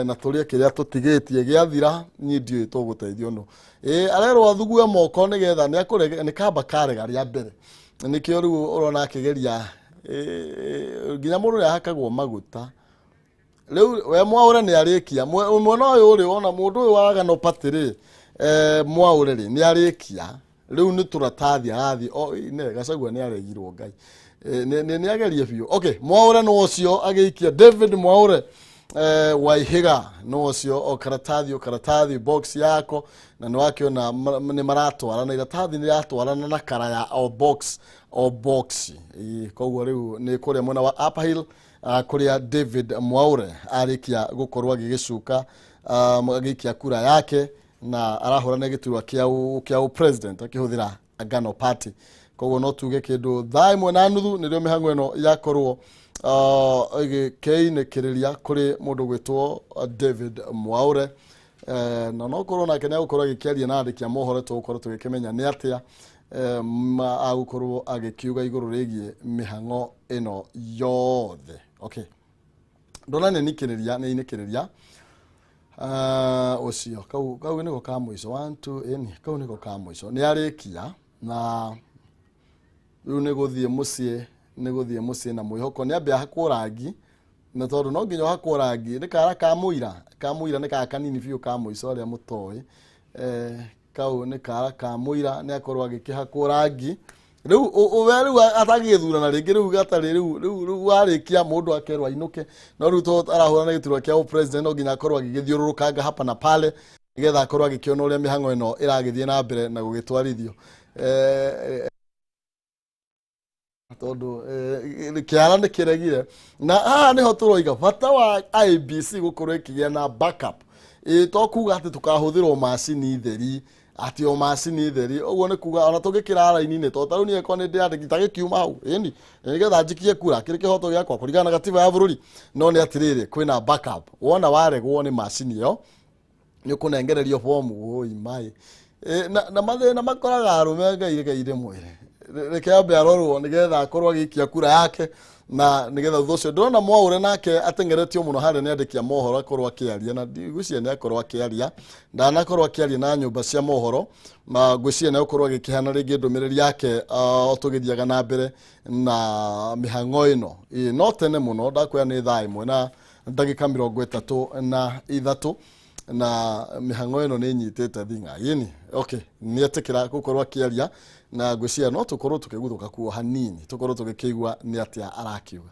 na tũrĩe kĩrĩa tũtigĩtie gĩathira. Niĩ ndiũĩ tũgũteithio nũ. Ĩ arerwo athugue moko nĩgetha nĩ akũrege, nĩ kamba karega rĩa mbere, nĩkĩo rĩu ũrona akĩgeria. Nginya mũndũ nĩ ahakagwo maguta. Rĩu we Mwaũre nĩ arĩkia mwena ũyũ rĩ, wona mũndũ ũyũ wa Agano Party rĩ, Mwaũre rĩ, nĩ arĩkia. Rĩu nĩ tũratathi arathiĩ o ne Gachagua nĩ aregirwo. Ngai, nĩ agerie biũ. Okay, Mwaũre nĩ ũcio agĩikia, David Mwaũre Waihiga nĩ ũcio o karatathi, o karatathi box yako, na nĩ wakĩona nĩ maratwarana, iratathi nĩ iratwarana na kara ya o box o box. Koguo rĩu nĩ kũrĩa mwena wa Upper Hill, kũrĩa David Mwaure arĩkia gũkorwo agĩgĩcuka, agĩikia kura yake, na arahũrana gĩturwa kĩa president akĩhũthĩra Agano Party. Koguo no tuge kĩndũ 1:30 nĩrĩo mĩhang'o ĩno yakorwo ĩgĩkĩinĩkĩrĩria kũrĩ mũndũ gwĩtwo David Mwaure. Na no korwo nake nĩ agũkorwo agĩkĩaria na andĩki a mohoro, tũgũkorwo tũgĩkĩmenya nĩ atĩa agũkorwo agĩkiuga igũrũ rĩgiĩ mĩhang'o ĩno yothe. Okay, ndona nĩ nikĩrĩria, nĩ inĩkĩrĩria. Ũcio kau nĩko ka mũico. One, two, ĩni kau nĩko ka mũico, nĩ arĩkia na rĩu nĩ gũthiĩ mũciĩ, nĩ gũthiĩ mũciĩ na mwĩhoko nĩ ambe ahakwo rangi, na tondũ no nginya ũhakwo rangi, nĩ kara ka mũira, ka mũira nĩ kara kanini biũ ka mũico arĩa mũtoĩ. Kau nĩ kara ka mũira, nĩ akorwo agĩkĩhakwo rangi rĩu we rĩu atagĩthurana rĩngĩ, rĩu gatarĩ rĩu warĩkia mũndũ akerwo ainũke. No rĩu to arahũrana gĩturwa kĩa president, no nginya akorwo agĩgĩthiũrũrũkanga hapa na pale nĩgetha akorwo agĩkĩona ũrĩa mĩhang'o ĩno ĩragĩthiĩ na mbere na gũgĩtwarithio, tondũ kĩara nĩ kĩregire. Na haha nĩho tũroiga bata wa IEBC gũkorwo ĩkĩgĩa na backup. Ĩ to kuga atĩ tũkahũthĩrwo macini theri. Atĩ o macini theri ũguo nĩ kuga ona tũngĩkĩra raini-inĩ to tarĩu niĩ kwa nĩ ndĩrandĩki gĩkiuma hau ĩni nĩgetha njikie kura kĩrĩ kĩhoto gĩakwa kũringana na gatiba ya bũrũri. No nĩ atĩrĩrĩ, kwĩna backup. Wona waregwo nĩ macini ĩyo, nĩ ũkũnengererio bomu oi mai. Na mathĩna makoraga arũme. Ngai reke ndĩmwĩre, reke ambe arorwo nĩgetha akorwo agĩikia kura yake, na nĩgetha thutha ũcio ndĩrona Mwaũre nake ateng'eretio mũno harĩa nĩ andĩki a mohoro akorwo akĩaria, na ngwĩciria nĩ akorwo akĩaria, ndanakorwo akĩaria na nyũmba cia mohoro, na ngwĩciria nĩ agũkorwo agĩkĩheana rĩngĩ ndũmĩrĩri yake o tũgĩthiaga na mbere na mĩhang'o ĩno. Ĩ, no tene mũno ndakwĩra nĩ 1:33, na mĩhang'o ĩno nĩ ĩnyitĩte thing'a yĩni. Okay, nĩ etĩkĩra gũkorwo akĩaria, na ngwĩciria no tũkorwo tũkĩguthũka kuo hanini, tũkorwo tũgĩkĩigua nĩ atĩa arakiuga.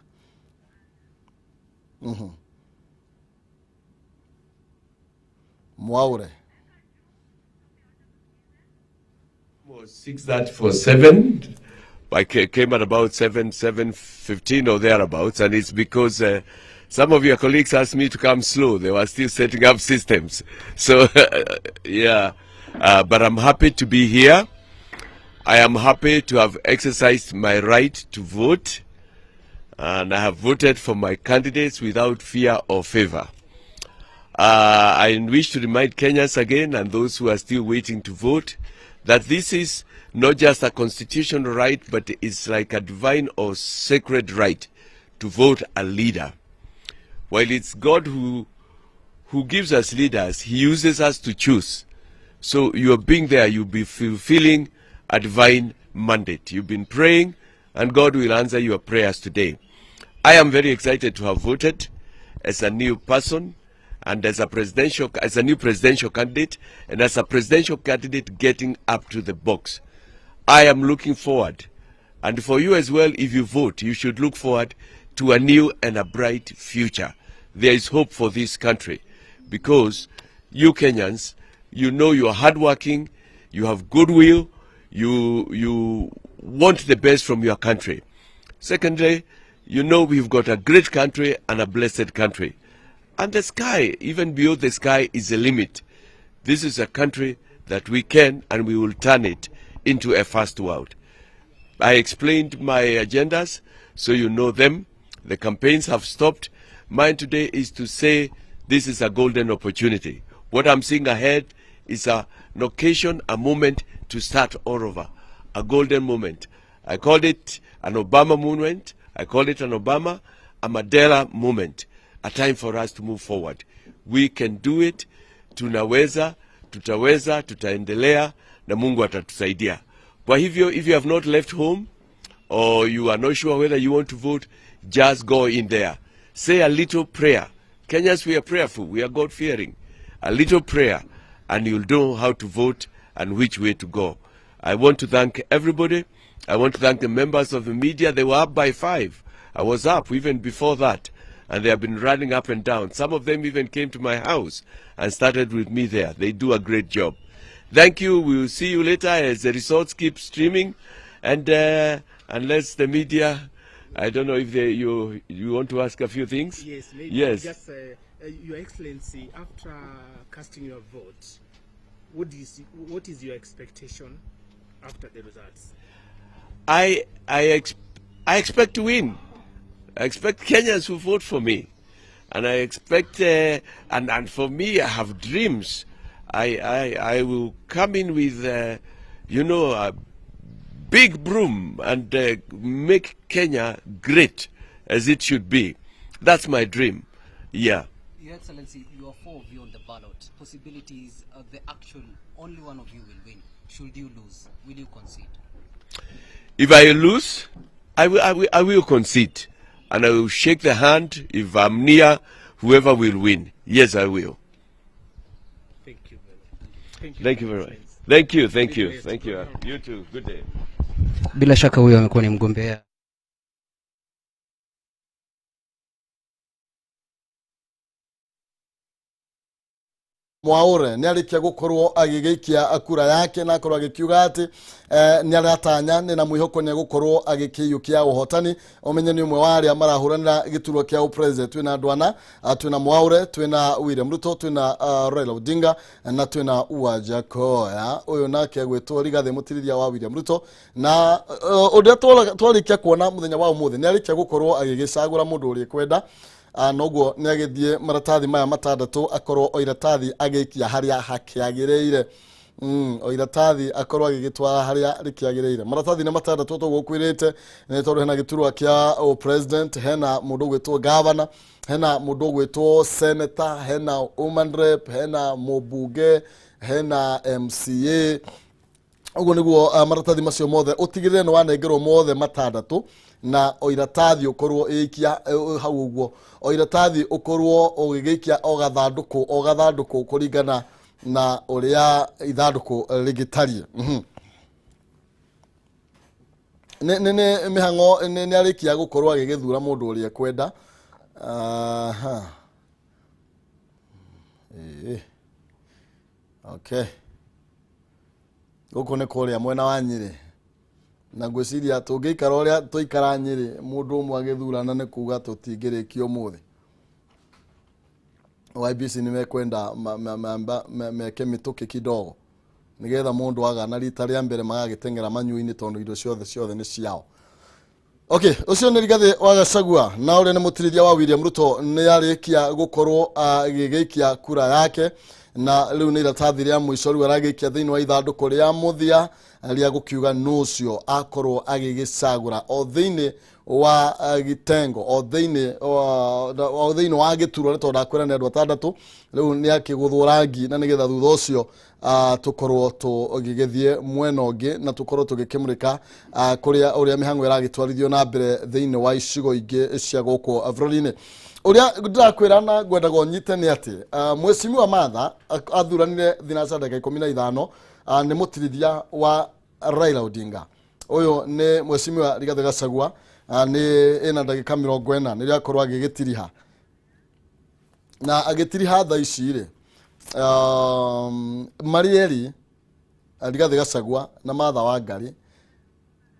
Mwaure. 6:37. I came at about 7:15 or thereabouts, and it's because some of your colleagues asked me to come slow. They were still setting up systems. So, yeah. But I'm happy to be here. I am happy to have exercised my right to vote, and I have voted for my candidates without fear or favor. I wish to remind Kenyans again and those who are still waiting to vote that this is not just a constitutional right, but it's like a divine or sacred right to vote a leader. While it's God who gives us leaders, He uses us to choose. So you are being there, you'll be fulfilling a divine mandate. You've been praying, and God will answer your prayers today. I am very excited to have voted as a new person and as a new presidential candidate, and as a presidential candidate getting up to the box. I am looking forward, and for you as well, if you vote, you should look forward to a new and a bright future. There is hope for this country because you Kenyans, you know you are hardworking, you have goodwill, you want the best from your country. Secondly, you know we've got a great country and a blessed country. And the sky, even beyond the sky, is the limit. This is a country that we can and we will turn it into a first world. I explained my agendas, so you know them. The campaigns have stopped. Mine today is to say this is a golden opportunity. What I'm seeing ahead is an occasion, a moment to start all over, a golden moment. I called it an Obama moment. I call it an Obama, a Mandela moment, a time for us to move forward. We can do it. Tunaweza, tutaweza, tutaendelea na Mungu atatusaidia. Kwa hivyo, if you have not left home or you are not sure whether you want to vote, just go in there. Say a little prayer. Kenyans, we are prayerful. We are God-fearing. A little prayer, and you'll know how to vote and which way to go. I want to thank everybody. I want to thank the members of the media. They were up by 5. I was up even before that, and they have been running up and down. Some of them even came to my house and started with me there. They do a great job. Thank you. We will see you later as the results keep streaming. And unless the media, I don't know if you want to ask a few things? Yes, maybe. Yes. Just, Your Excellency, after casting your vote, what is your expectation after the results? I expect to win. I expect Kenyans who vote for me. And I expect, and for me, I have dreams. I will come in with, a big broom and make Kenya great as it should be. That's my dream. Yeah. Your Excellency, you are 4 of you on the ballot. Possibilities, the actual, only one of you will win. Should you lose, will you concede? If I lose, I will concede. And I will shake the hand if I'm near whoever will win. Yes, I will. Thank you very much. Thank you. Thank you very much. Thank you, thank you, thank you. You too. Good day. Bila shaka huyo amekuwa ni mgombea Mwaure nĩ arĩkia gũkorwo agĩgĩikia kura yake na akorwo agĩkiuga atĩ nĩ aratanya nĩ na mwĩhoko nĩ egũkorwo agĩkĩiyũkia ũhotani. Ũmenye nĩ ũmwe wa arĩa marahũranĩra gĩturwa kĩa ũpresident. Twĩna andũ ana, twĩna Mwaure, twĩna William Ruto, twĩna Raila Odinga na twĩna Wajackoyah. Ũyũ nake agwĩtwo Rigathĩ mũtirithia wa William Ruto, na ũrĩa twarĩkia kuona mũthenya wa ũmũthĩ nĩ arĩkia gũkorwo agĩgĩcagũra mũndũ ũrĩa ekwenda. Noguo nĩ agĩthiĩ maratathi maya matandatũ akorwo o iratathi agĩikia harĩa hakĩagĩrĩire. O iratathi akorwo agĩgĩtwara harĩa rĩkĩagĩrĩire. Maratathi nĩ matandatũ tũgũkwĩrĩte, nĩ tondũ hena gĩturwa kĩa president, hena mũndũ ũgwĩtwo governor, hena mũndũ ũgwĩtwo senator, hena woman rep, hena mũmbunge, hena MCA. Ũguo nĩguo maratathi macio mothe ũtigĩrĩre nĩ wanengerwo mothe matandatũ, na o iratathi ũkorwo ĩikia hau ũguo, o iratathi ũkorwo ũgĩgĩikia o gathandũkũ o gathandũkũ kũringana na ũrĩa ithandũkũ rĩgĩtariĩ. Nĩ mĩhang'o nĩ arĩkia gũkorwo agĩgĩthura mũndũ ũrĩa ekwenda. Aha. Okay. Gũkũ nĩ kũrĩa mwena wa Nyĩrĩ, na ngwĩciria tũngĩikara ũrĩa tũikara Nyĩrĩ mũndũ ũmwe agĩthurana nĩ kuga tũtingĩrĩkia ũmũthĩ. IEBC nĩ mekwenda meke mĩtũkĩ kidogo nĩgetha mũndũ agana rita rĩa mbere magagĩteng'era manyui-inĩ tondũ indo ciothe ciothe nĩ ciao. Okay, ũcio nĩ Rigathĩ wa Gachagua na ũrĩa nĩ mũtirithia wa William Ruto nĩ arĩkia gũkorwo agĩgĩikia kura yake, na rĩu nĩ iratathi rĩa mũico rĩu aragĩikia thĩinĩ wa ithandũkũ rĩa mũthia rĩa gũkiuga nũ ũcio akorwo agĩgĩcagũra o thĩinĩ wa gĩtengo, o thĩinĩ wa gĩturwa, nĩ tondũ ndakwĩra nĩ andũ atandatũ. Rĩu nĩ akĩgũthwo rangi na nĩgetha thutha ũcio tũkorwo tũgĩgĩthiĩ mwena ũngĩ na tũkorwo tũgĩkĩmũrĩka kũrĩa ũrĩa mĩhang'o ĩragĩtwarithio na mbere thĩinĩ wa icigo ingĩ cia gũkũ bũrũri-inĩ. Ũrĩa ndĩrakwĩra na ngwendaga ũnyite nĩ atĩ Mheshimiwa Martha athuranire thinaca ndagĩka 15, nĩ mũtirithia wa Raila Odinga. Ũyũ nĩ Mheshimiwa Rigathĩ Gachagua, nĩ ĩna ndagĩka 40 nĩrĩo akorwo agĩgĩtiriha, na agĩtiriha thaa ici rĩ, marĩ erĩ Rigathĩ Gachagua na Martha Wangari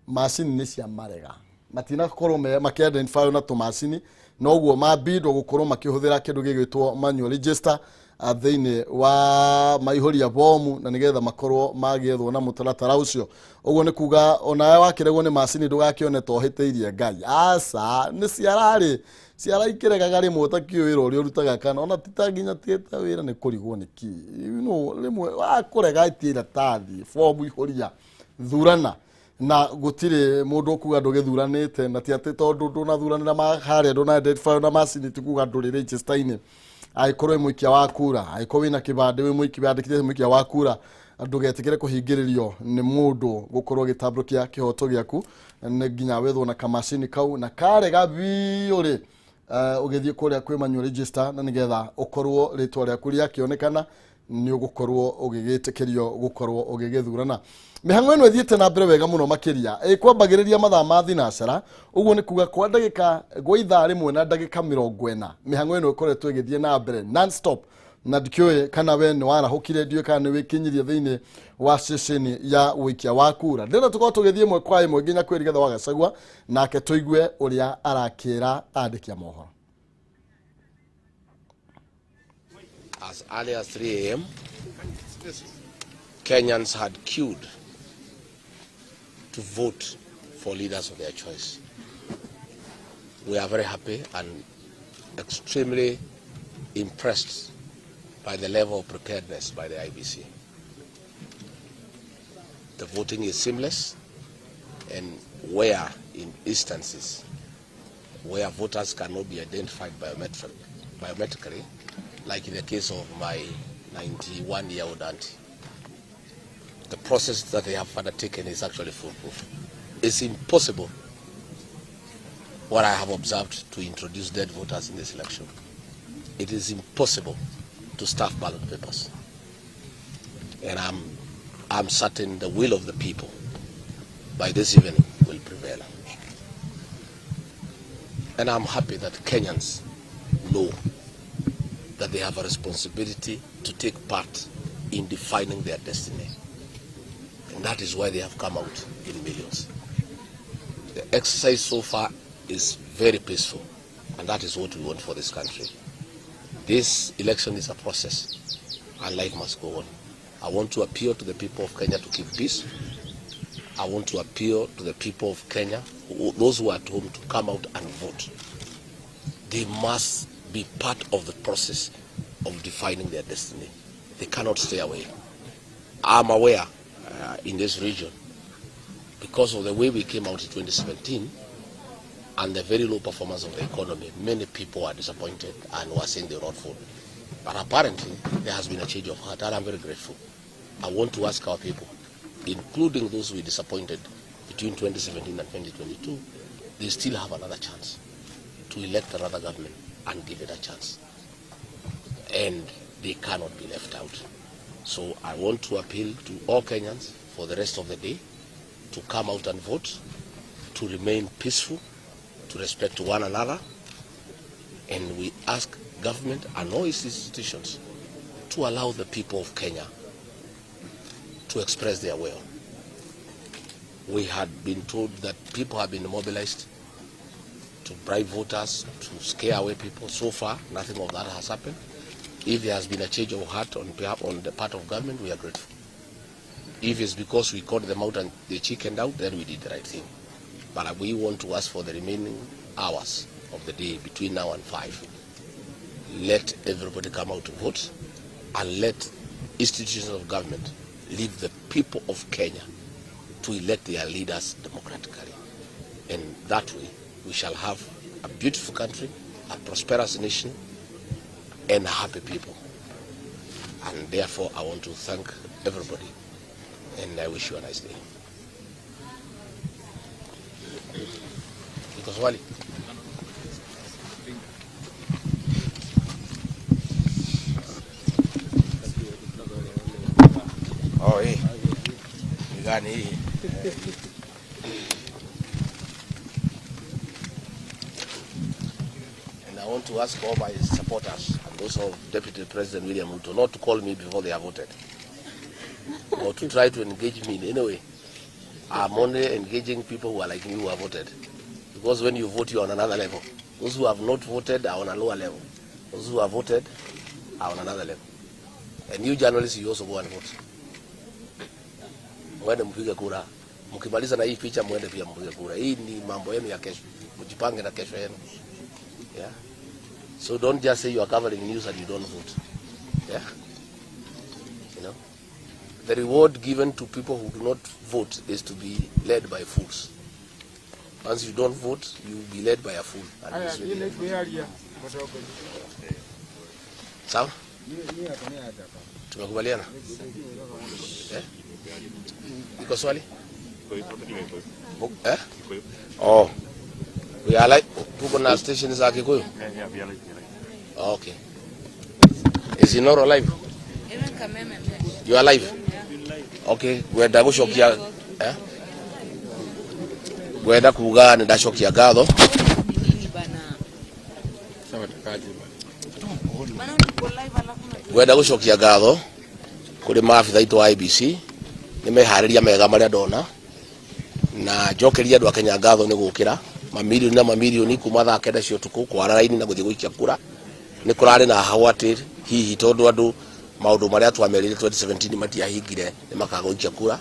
macini nĩ cia marega, matinakorwo makĩ-identify na tũmacini, noguo mambindwo gũkorwo makĩhũthĩra kĩndũ gĩgwĩtwo manual register thĩinĩ wa maihũria bomu, na nĩgetha makorwo magĩethwo na mũtaratara ũcio. Ũguo nĩ kuga onawe wakĩregwo nĩ macini ndũgakĩone ta ũhĩtĩirie Ngai. Aca, nĩ ciararĩ ciara ikĩregaga rĩmwe ũtakĩũĩ wĩra ũrĩa ũrutaga, kana ona ti ta nginya ti ta wĩra nĩ kũrigwo nĩ kĩ. Rĩmwe wakũrega itia iratathi bomu ihũria thurana, na gũtirĩ mũndũ ũkuga ndũgĩthuranĩte, na ti atĩ tondũ ndũnathuranĩra harĩa ndũna identify na macini ti kuga ndũrĩ register-inĩ. Angĩkorwo wĩ mũikia wa kura, angĩkorwo wĩna kĩbandĩ wĩ mũikia, wandĩkithĩtie mũikia wa kura, ndũgetĩkĩre kũhingĩrĩrio nĩ mũndũ gũkorwo gĩtambũrũkia kĩhoto gĩaku, nĩ nginya wethwo na kamacini kau, na karega biũ rĩ, ũgĩthiĩ kũrĩa kwĩ manual register, na nĩgetha ũkorwo rĩtwa rĩaku rĩakĩonekana nĩ ũgũkorwo ũgĩgĩtĩkĩrio gũkorwo ũgĩgĩthurana. Mĩhang'o ĩno ĩthiĩte na mbere wega mũno makĩria, ĩkwambagĩrĩria mathaa ma thinacara, ũguo nĩ kuga kwa ndagĩka gwa ithaa rĩmwe na ndagĩka 40 mĩhang'o ĩno ĩkoretwo ĩgĩthiĩ na mbere non stop, na ndikĩũĩ kana we nĩ warahũkire, ndiũĩ kana nĩ wĩkinyirie thĩinĩ wa ceceni ya ũikia wa kura. Ndĩrenda tũkorwo tũgĩthiĩ ĩmwe kwa ĩmwe nginya kwĩ Rigathĩ wa Gachagua, nake tũigue ũrĩa arakĩra andĩki a mohoro. As early as 3 a.m., Kenyans had queued to vote for leaders of their choice. We are very happy and extremely impressed by the level of preparedness by the IEBC. The voting is seamless, and where in instances where voters cannot be identified biometrically, like in the case of my 91-year-old auntie, the process that they have undertaken is actually foolproof. It's impossible, what I have observed, to introduce dead voters in this election. It is impossible to stuff ballot papers. And I'm certain the will of the people by this evening will prevail. And I'm happy that Kenyans know that they have a responsibility to take part in defining their destiny. And that is why they have come out in millions. The exercise so far is very peaceful, and that is what we want for this country. This election is a process, and life must go on. I want to appeal to the people of Kenya to keep peace. I want to appeal to the people of Kenya, those who are at home, to come out and vote. They must be part of the process of defining their destiny. They cannot stay away. I'm aware in this region, because of the way we came out in 2017 and the very low performance of the economy, many people are disappointed and were saying they will not vote. But apparently, there has been a change of heart, and I'm very grateful. I want to ask our people, including those we disappointed between 2017 and 2022, they still have another chance to elect another government and give it a chance. And they cannot be left out. So I want to appeal to all Kenyans for the rest of the day to come out and vote, to remain peaceful, to respect one another, and we ask government and all its institutions to allow the people of Kenya to express their will. We had been told that people have been mobilized to bribe voters, to scare away people. So far, nothing of that has happened. If there has been a change of heart on behalf, on the part of government, we are grateful. If it's because we called them out and they chickened out, then we did the right thing. But we want to ask for the remaining hours of the day between now and 5. Let everybody come out to vote and let institutions of government leave the people of Kenya to elect their leaders democratically. And that way, we shall have a beautiful country, a prosperous nation, and a happy people. And therefore, I want to thank everybody, and I wish you a nice day. Iko swali? Oh, hii. Ni gani hii? And I want to ask all my supporters and those of Deputy President William Ruto not to call me before they have voted or to try to engage me in any way. I'm only engaging people who are like me who have voted. Because when you vote, you're on another level. Those who have not voted are on a lower level. Those who have voted are on another level. And you journalists, you also go and vote. Mwende mpige kura. Mkimaliza na hii picha mwende pia mpige kura. Hii ni mambo yenu ya kesho. Mjipange na kesho yenu. Yeah. So don't just say you are covering news and you don't vote. Yeah. You know? The reward given to people who do not vote is to be led by fools. Once you don't vote, you will be led by a fool. And this will be Sawa? Tumekubaliana? Eh? Iko swali? Eh? Oh. We are like tuko na station za Kikuyu? Okay. Is Inoro live? You are live? Okay, gwenda gucokia eh? Gwenda kuga nĩ ndacokia ngatho gwenda gucokia ngatho kũrĩ maabitha aitũ a IEBC nĩ meharĩria mega marĩa ndona na njokeria andũ a Kenya ngatho nĩ gũkĩra mamirioni na mamirioni kuma thaa 9 cia ũtukũ kwara raini na gũthiĩ gũikia kura. Nĩ kũrarĩ na hau atĩ hihi tondũ andũ maũndũ marĩa twamerire 2017 matiahingire nĩ makaga gũikia kura,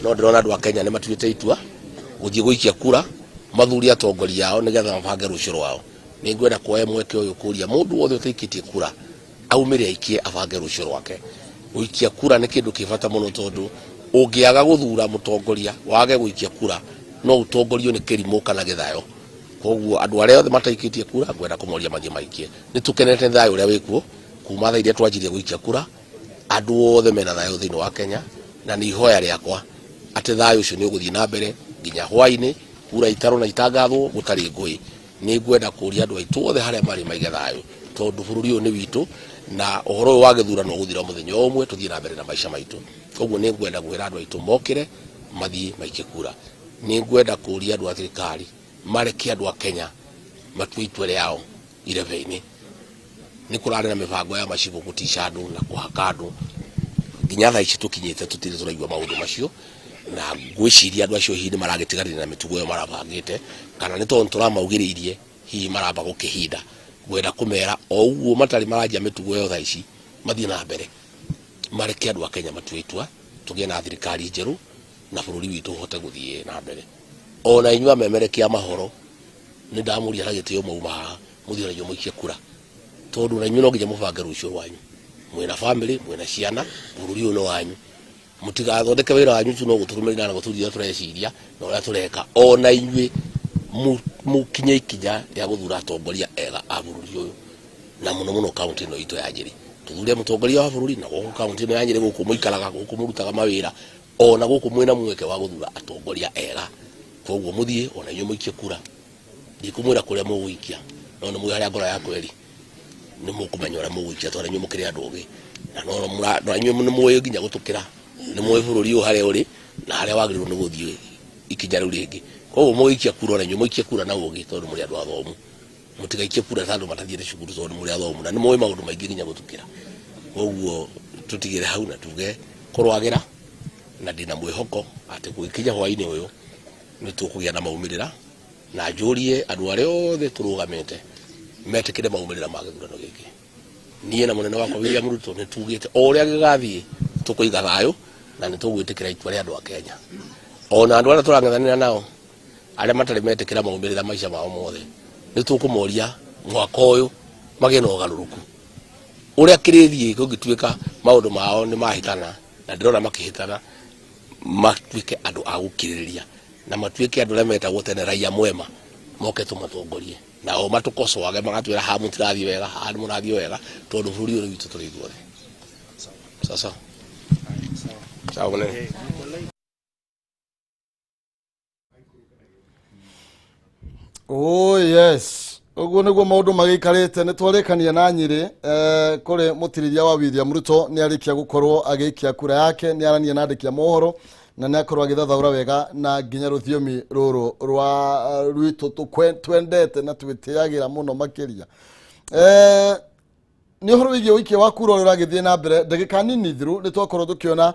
no ndĩrona andũ a Kenya nĩ matuĩte itua gũthiĩ gũikia kura mathuri atongoria ao nĩgetha mabange rũciũ rwao. Nĩ ngwenda kuoya mweke ũyũ kũria mũndũ wothe ũtaikĩtie kura aumĩre aikie abange rũciũ rwake. Gũikia kura nĩ kĩndũ kĩ bata mũno tondũ ũngĩaga gũthura mũtongoria wage gũikia kura no ũtongorio nĩ kĩrimũ kana gĩthayo. Koguo andũ arĩa othe mataikĩtie kura ngwenda kũmoria mathiĩ maikie. Nĩ tũkenete thayũ ũrĩa wĩkuo kuma thaa iria twanjirie gũikia kura, andũ othe mena thayũ thĩinĩ wa Kenya, na nĩ ihoya rĩakwa atĩ thayũ ũcio nĩ ũgũthiĩ na mbere nginya hwaĩ-inĩ, kura itarwo na itangathwo gũtarĩ ngũĩ. Nĩ ngwenda kũria andũ aitũ othe harĩa marĩ maige thayũ tondũ bũrũri ũyũ nĩ witũ na ũhoro ũyũ wa gĩthurano ũgũthira mũthenya o ũmwe tũthiĩ na mbere na maica maitũ. Koguo nĩ ngwenda kwĩra andũ aitũ mokĩre mathiĩ maikie kura. Nĩ ngwenda kũria andũ a thirikari mareke andũ a Kenya matue itua rĩao irebe-inĩ. Nĩ kũrarĩ na mĩbango ya macibũ gũtica andũ na kũhaka andũ nginya thaa ici tũkinyĩte tũtirĩ tũraigua maũndũ macio na ngwĩciria andũ acio hihi nĩ maragĩtiganĩria na mĩtugo ĩyo marabangĩte kana nĩ tondũ tũramaugĩrĩirie hihi maramba gũkĩhinda ngwenda kũmera o ũguo matarĩ maranjia mĩtugo ĩyo thaa ici mathiĩ na mbere mareke andũ a Kenya matue itua tũgĩe na thirikari njerũ na bũrũri witũ ũhote gũthiĩ na mbere. Ona inyuĩ amemerekia mahoro nĩ ndamũria na gĩtĩo mwauma haha mũthiĩ ona inyuĩ mũikie kura tondũ na inyuĩ no nginya mũbange rũciũ rwanyu mwĩna family mwĩna ciana bũrũri ũyũ nĩ wanyu mũtigathondeke wĩra wanyu tu no gũtũrũmĩrĩra na gũtũria tũreciria na ũrĩa tũreka ona inyuĩ mũkinye ikinya rĩa gũthura atongoria ega a bũrũri ũyũ na mũno mũno kaunti ĩno itũ ya Nyĩrĩ tũthure mũtongoria wa bũrũri na gũkũ kaunti ĩno ya Nyĩrĩ gũkũ mũikaraga gũkũ mũrutaga mawĩra ona gũkũ mwĩna mweke wa gũthura atongoria ega koguo mũthiĩ ona inyuĩ mũikie kura ndikũmwĩra kũrĩa mũgũikia no nĩ mũĩ harĩa ngoro yakwa ĩrĩ nĩ mũkũmenya ũrĩa mũgũikia tondũ inyuĩ mũkĩrĩ andũ ogĩ na no inyuĩ nĩ mũĩ nginya gũtũkĩra nĩ mũĩ bũrũri ũyũ harĩa ũrĩ na harĩa wagĩrĩirwo nĩ gũthiĩ ikinya rĩu rĩngĩ koguo mũgĩikia kura ona inyuĩ mũikie kura na ũgĩ tondũ mũrĩ andũ athomu mũtigaikie kura ta andũ matathiĩte cukuru tondũ mũrĩ athomu na nĩ mũĩ maũndũ maingĩ nginya gũtũkĩra koguo tũtigĩre hau na tuge kũrwagĩra na ndĩna mwĩhoko atĩ gũgĩkinya hwaĩ-inĩ ũyũ nĩ tũkũgĩa na maumĩrĩra na njũrie andũ arĩa othe tũrũgamĩte metĩkĩre maumĩrĩra ma gĩthurano gĩkĩ niĩ na mũnene wakwa William Ruto nĩ tugĩte o ũrĩa gĩgathiĩ tũkũiga thayũ na nĩ tũgwĩtĩkĩra itua rĩa andũ a Kenya ona andũ arĩa tũrang'ethanĩra nao arĩa matarĩ metĩkĩra maumĩrĩra maica mao mothe nĩ tũkũmoria mwaka ũyũ magĩe na ũgarũrũku ũrĩa kĩrĩthiĩ kũngĩtuĩka maũndũ mao nĩ mahĩtana na ndĩrona makĩhĩtana matuĩke andũ a gũkirĩrĩria na matuĩke andũ arĩa metagwo tene raia mwema moke tũmatongorie nao matũkocoage magatwĩra haha mũtirathiĩ wega haha nĩ mũrathiĩ wega tondũ bũrũri ũyũ nĩ witũ tũrĩ ithuothe. Sasa sawa mũnene. Oh yes, ũguo nĩguo maũndũ magĩikarĩte nĩ twarĩkania na Nyĩrĩ kũrĩ mũtirithia wa William Ruto nĩ arĩkia gũkorwo agĩikia kura yake nĩ arania na andĩki a mohoro na nĩ akorwo agĩthathaũra wega na nginya rũthiomi rũrũ rwa rwitũ twendete na twĩtĩagĩra mũno makĩria. Nĩ ũhoro wĩgiĩ ũikia wa kura ũrĩa ũragĩthiĩ na mbere ndagĩka nini thiru nĩ twakorwo tũkĩona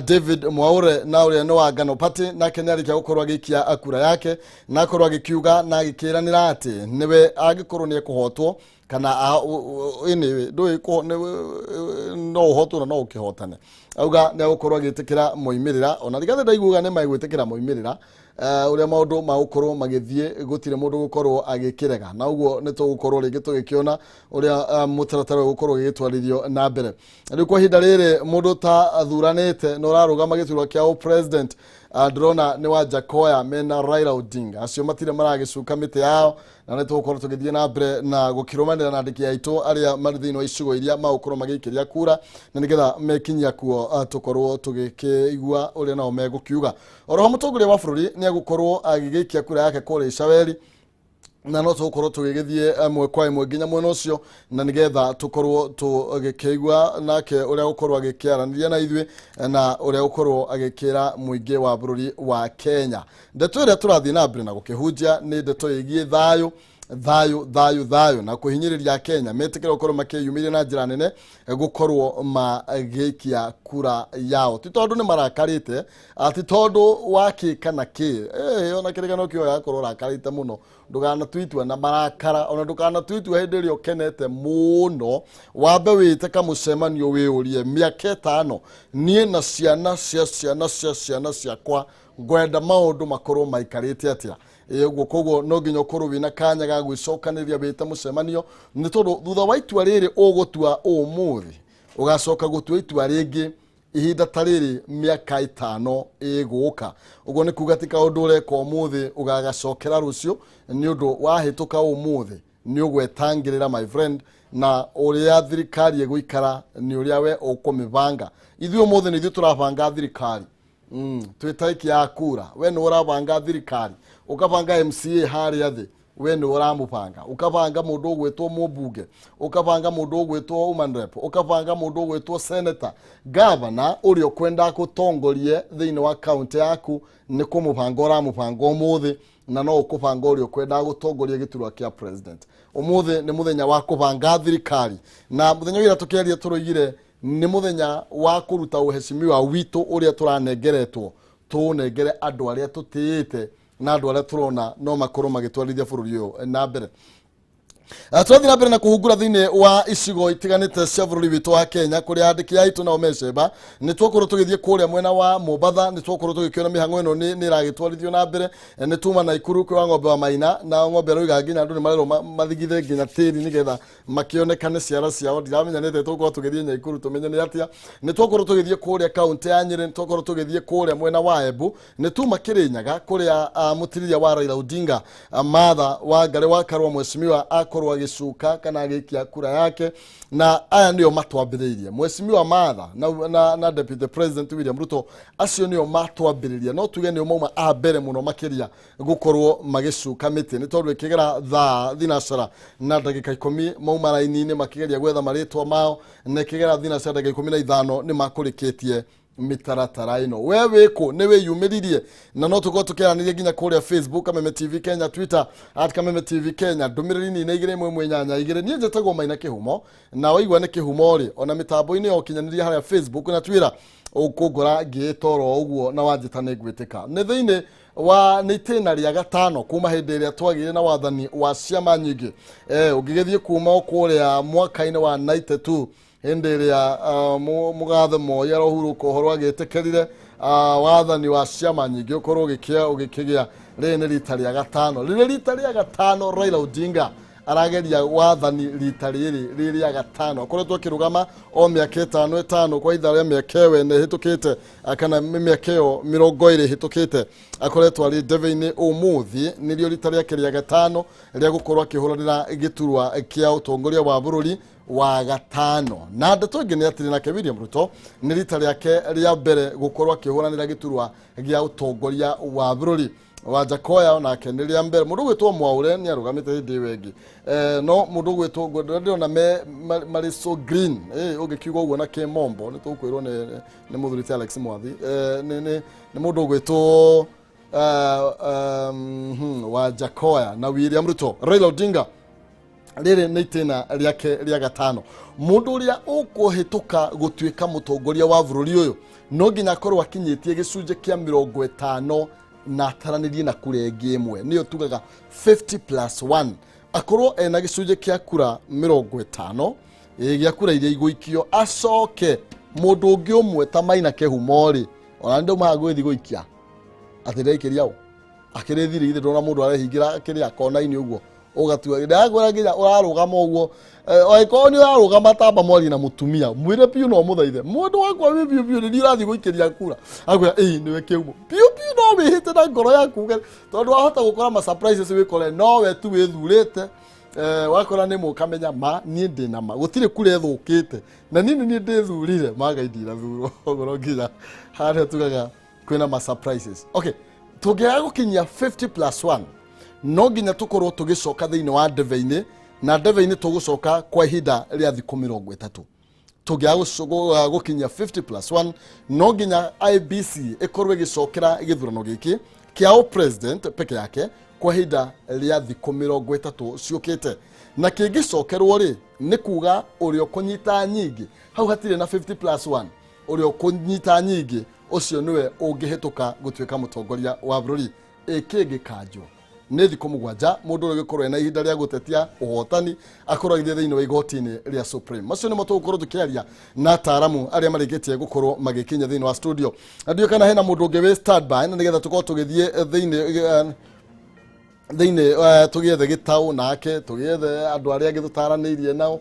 David Mwaure na ũrĩa nĩ wa Ngano Party nake nĩ arĩkia gũkorwo agĩikia kura yake na akorwo agĩkiuga na agĩkĩranĩra atĩ nĩwe angĩkorwo nĩ ekũhotwo kana anyway ndũĩ no ũhotwo na no ũkĩhotane auga nĩ agũkorwo agĩtĩkĩra moimĩrĩra ona Rigathĩ ndaiguaga nĩ magwĩtĩkĩra moimĩrĩra ũrĩa maũndũ magũkorwo magĩthiĩ gũtirĩ mũndũ gũkorwo agĩkĩrega na ũguo nĩ tũgũkorwo rĩngĩ tũgĩkĩona ũrĩa mũtaratara ũyũ ũgũkorwo ũgĩgĩtwarithio na mbere. Rĩu kwa ihinda rĩrĩ mũndũ ta athuranĩte na ũrarũgama gĩturwa kĩa president ndĩrona nĩ wa Jakoya mena Raila Odinga acio matirĩ maragĩcuka mĩtĩ yao na nĩ tũgũkorwo tũgĩthiĩ na mbere na gũkĩrũmanĩra na andĩki aitũ arĩa marĩ thĩinĩ wa icigo iria magũkorwo magĩikĩria kura na nĩgetha mekinyia kuo tũkorwo tũgĩkĩigua ũrĩa nao megũkiuga. Oroho mũtongoria wa bũrũri nĩ egũkorwo agĩgĩikia kura yake kũrĩa Icaweri na no tũgũkorwo tũgĩgĩthiĩ ĩmwe kwa ĩmwe nginya mwena ũcio na nĩgetha tũkorwo tũgĩkĩigua nake ũrĩa gũkorwo agĩkĩaranĩria na ithuĩ na ũrĩa gũkorwo agĩkĩra mũingĩ wa bũrũri wa Kenya. Ndeto ĩrĩa tũrathiĩ na mbere na gũkĩhunjia nĩ ndeto ĩgiĩ thayũ thayũ thayũ thayũ na kũhinyĩrĩria Kenya metĩkĩra gũkorwo makĩyumĩria na njĩra nene gũkorwo magĩikia kura yao ti tondũ nĩ marakarĩte ti tondũ wa kĩ kana kĩ ona kĩrĩgano kĩoya akorwo ũrakarĩte mũno ndũkanatue na marakara ona ndũkanatue hĩndĩ ĩrĩa ũkenete mũno wambe wĩte kamũcemanio wĩyũrie mĩaka ĩtano niĩ na ciana cia ciana cia ciana ciakwa ngwenda maũndũ makorwo maikarĩte atĩa ũguo koguo no nginya ũkorwo wĩna kanya ga gwĩcokanĩria wĩte mũcemanio nĩ tondũ thutha wa itua rĩrĩ ũgũtua ũmũthĩ ũgacoka gũtua itua rĩngĩ ihinda ta rĩrĩ mĩaka ĩtano ĩgũka ũguo nĩ kuga ti kaũndũ ũreka ũmũthĩ ũgagacokera rũciũ nĩ ũndũ wahĩtũka ũmũthĩ nĩ ũgwetangĩrĩra my friend na ũrĩa thirikari ĩgũikara nĩ ũrĩa we ũkũmĩbanga ithuĩ ũmũthĩ nĩ ithuĩ tũrabanga thirikari twĩ ya kura we nĩ ũrabanga thirikari ũkabanga MCA harĩa thĩ we nĩ ũramũbanga ũkabanga mũndũ ũgwĩtwo mũmbunge ũkabanga mũndũ ũgwĩtwo woman rep ũkabanga mũndũ ũgwĩtwo senator gavana ũrĩa ũkwenda gũtongorie thĩinĩ wa kaunti yaku nĩ kũmũbanga ũramũbanga ũmũthĩ na no ũkũbanga ũrĩa ũkwenda gũtongoria gĩturwa kĩa president Umuthi ni muthenya wa kubanga thirikari na muthenya wira tukiaria turoigire ni muthenya wa kuruta uheshimiwa witu uria turanengeretwo tunengere andu aria tutiite na andu aria turona no makorwo magitwarithia bururi uyu na mbere. Tũrathiĩ na mbere na kũhungura thĩinĩ wa icigo itiganĩte cia bũrũri witũ wa Kenya kũrĩa andĩki aitũ nao mecemba. Nĩ twakorwo tũgĩthiĩ kũrĩa mwena wa Mombatha, nĩ twakorwo tũgĩkĩona mĩhang'o ĩno nĩ ĩragĩtwarithio na mbere. Nĩ tuma Naikuru kwĩ wa ng'ombe wa Maina, na ng'ombe aroiga nginya andũ nĩ marerwo mathigithe nginya tĩri nĩgetha makĩonekane ciara ciao. Ndiramenya nĩ atĩa tũgũkorwo tũgĩthiĩ Naikuru tũmenye nĩ atĩa. Nĩ twakorwo tũgĩthiĩ kũrĩa kaũntĩ ya Nyĩrĩ, nĩ twakorwo tũgĩthiĩ kũrĩa mwena wa Embu, nĩ tuma Kĩrĩnyaga kũrĩa mũtirĩria wa Raila Odinga, Martha Wangari wa Karua mheshimiwa akorwo agĩcuka kana agĩikia kura yake, na aya nĩo matwambĩrĩirie. Mheshimiwa Martha na Deputy President William Ruto acio nĩo matwambĩrĩria, no tuge nĩo mauma a mbere mũno makĩria gũkorwo magĩcuka mĩtĩ, nĩ tondũ ĩkĩgera thaa thinacara na ndagĩka 10 mauma raini-inĩ makĩgeria gwetha marĩtwa mao, na ĩkĩgera thinacara ndagĩka 15 nĩ makũrĩkĩtie mĩtaratara ĩno. We wĩkũ nĩ wĩyumĩririe, na no tũkorwo tũkĩaranĩria nginya kũrĩa Facebook Kameme TV Kenya, Twitter at Kameme TV Kenya. Ndũmĩrĩri nĩ 2 1 8 2. Niĩ njĩtagwo Maina Kĩhumo, na waigua nĩ Kĩhumo rĩ, ona mĩtambo-inĩ ya ũkinyanĩria harĩa Facebook na Twitter ũkũngora ngĩĩtoro ũguo na wanjĩta nĩ ngwĩtĩka. Nĩ thĩinĩ wa nĩ itĩna rĩa gatano kuma hĩndĩ ĩrĩa twagĩire na wathani wa ciama nyingĩ. Ũngĩgĩthiĩ kuma kũrĩa mwaka-inĩ wa 92 hĩndĩ ĩrĩa mũgathe Moi arohurũka ũhoro agĩtĩkĩrire wathani wa ciama nyingĩ ũkorwo ũgĩkĩgĩa. Rĩrĩ nĩ rita rĩa gatano, rĩrĩ rita rĩa gatano Raila Odinga arageria wathani rita rĩrĩ rĩ rĩa gatano, akoretwo akĩrũgama o mĩaka ĩtano ĩtano kwa ithaa rĩa mĩaka ĩyo ĩna ĩhĩtũkĩte, kana mĩaka ĩyo 20 ĩhĩtũkĩte akoretwo arĩ ndebe-inĩ. Ũmũthĩ nĩrĩo rita rĩake rĩa gatano rĩa gũkorwo akĩhũranĩra gĩturwa kĩa ũtongoria wa bũrũri wa gatano. Na ndeto ĩngĩ nĩ atĩrĩ, nake William Ruto nĩ rita rĩake rĩa mbere gũkorwo akĩhũranĩra gĩturwa gĩa ũtongoria wa bũrũri. Wajakoya onake nĩ rĩa mbere. Mũndũ ũgwĩtwo Mwaure nĩ arũgamĩte hĩndĩ ĩyo ĩngĩ, no mũndũ ũgwĩtwo ndĩrona marĩ so green, ũngĩkiuga ũguo na kĩmombo nĩ tũkwĩrwo nĩ mũthuri ti Alex Mwathi. Nĩ mũndũ ũgwĩtwo Wajakoya na William Ruto. Raila Odinga rĩrĩ nĩ itĩna rĩake rĩa gatano. Mũndũ ũrĩa ũkũhĩtũka gũtuĩka mũtongoria wa bũrũri ũyũ no nginya akorwo akinyĩtie gĩcunjĩ kĩa 50 na ataranĩrie na kura ĩngĩ ĩmwe, nĩyo tugaga 50+1. Akorwo ena gĩcunjĩ kĩa kura 50 gĩa kura iria igũikio, acoke mũndũ ũngĩ ũmwe ta Maina Kĩhumo rĩ, ona nĩ gũgĩthiĩ gũikia atĩ ndaikĩria ũ akĩrĩ thiri ithe ndona mũndũ arehingĩra kĩrĩa kona-inĩ ũguo ũgatua ndakwĩra nginya ũrarũgama ũguo, angĩkorwo nĩ ũrarũgama tamba mwarie na mũtumia mwĩre biũ no mũthaithe mũndũ wakwa wĩ biũ biũ nĩ ũrathiĩ gũikĩria kura, akwĩra ĩĩ nĩwe Kĩhumo biũ biũ, no wĩhĩte na ngoro yaku tondũ wahota gũkora ma surprises wĩkore nowe tu wĩthurĩte. Wakora nĩ mũkamenya ma niĩ ndĩna ma gũtirĩ kura ĩthũkĩte na niĩ nĩ niĩ ndĩthurire magai ndirathurwo ũguo nginya harĩa tugaga kwĩna ma surprises. Okay, tũngĩaga gũkinyia 50+1 no nginya tũkorwo tũgĩcoka thĩinĩ wa ndebe-inĩ, na ndebe-inĩ tũgũcoka kwa ihinda rĩa thikũ 30. Tũngĩaga gũkinyia 50+1 no nginya IBC ĩkorwo ĩgĩcokera gĩthurano gĩkĩ kĩa president peke yake kwa ihinda rĩa thikũ 30 ciũkĩte. Na kĩngĩcokerwo rĩ, nĩ kuga ũrĩa ũkũnyita nyingĩ hau hatirĩ na 50+1, ũrĩa ũkũnyita nyingĩ ũcio nĩwe ũngĩhĩtũka gũtuĩka mũtongoria wa bũrũri. Ĩkĩngĩkanjwo nĩ thikũ 7 mũndũ ũrĩa ũgĩkorwo ena ihinda rĩa gũtetia ũhotani akorwo agĩthiĩ thĩinĩ wa igoti-inĩ rĩa Supreme. Macio nĩmo tũgũkorwo tũkĩaria na ataaramu arĩa marĩkĩtie gũkorwo magĩkinya thĩinĩ wa studio. Na ndiũĩ kana hena mũndũ ũngĩ wĩ standby na nĩgetha tũkorwo tũgĩthiĩ thĩinĩ tũgĩethe gĩtaũ nake tũgĩethe andũ arĩa angĩ tũtaranĩirie nao,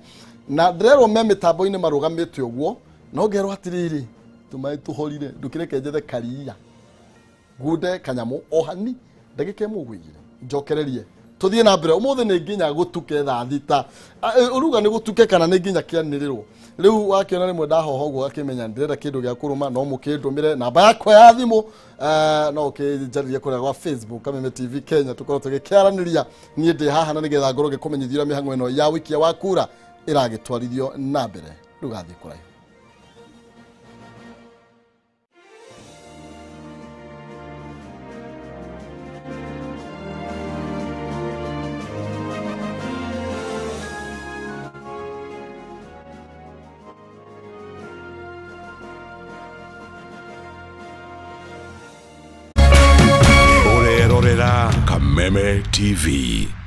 na ndĩrerwo me mĩtambo-inĩ marũgamĩte ũguo, no ngerwo atĩrĩrĩ tũmaĩ tũhorire ndũkĩreke njethe karia ngunde kanyamũ o hani ndagĩka ĩmwe ũguo igĩrĩ njokererie tũthiĩ na mbere. Ũmũthĩ nĩ nginya gũtuke thaa 6, ũruga nĩ gũtuke kana nĩ nginya kĩanĩrĩrwo. Rĩu wakĩona rĩmwe ndahoha ũguo akĩmenya ndĩrenda kĩndũ gĩa kũrũma, no mũkĩndũmĩre namba yakwa ya thimũ, no ũkĩnjarĩrie kũrĩa gwa Facebook Kameme TV Kenya, tũkorwo tũgĩkĩaranĩria. Niĩ ndĩ haha na nĩgetha ngorwo ngĩkũmenyithia ũrĩa mĩhang'o ĩno ya wĩikia wa kura ĩragĩtwarithio na mbere. Ndũgathiĩ kũraihu. Kameme TV.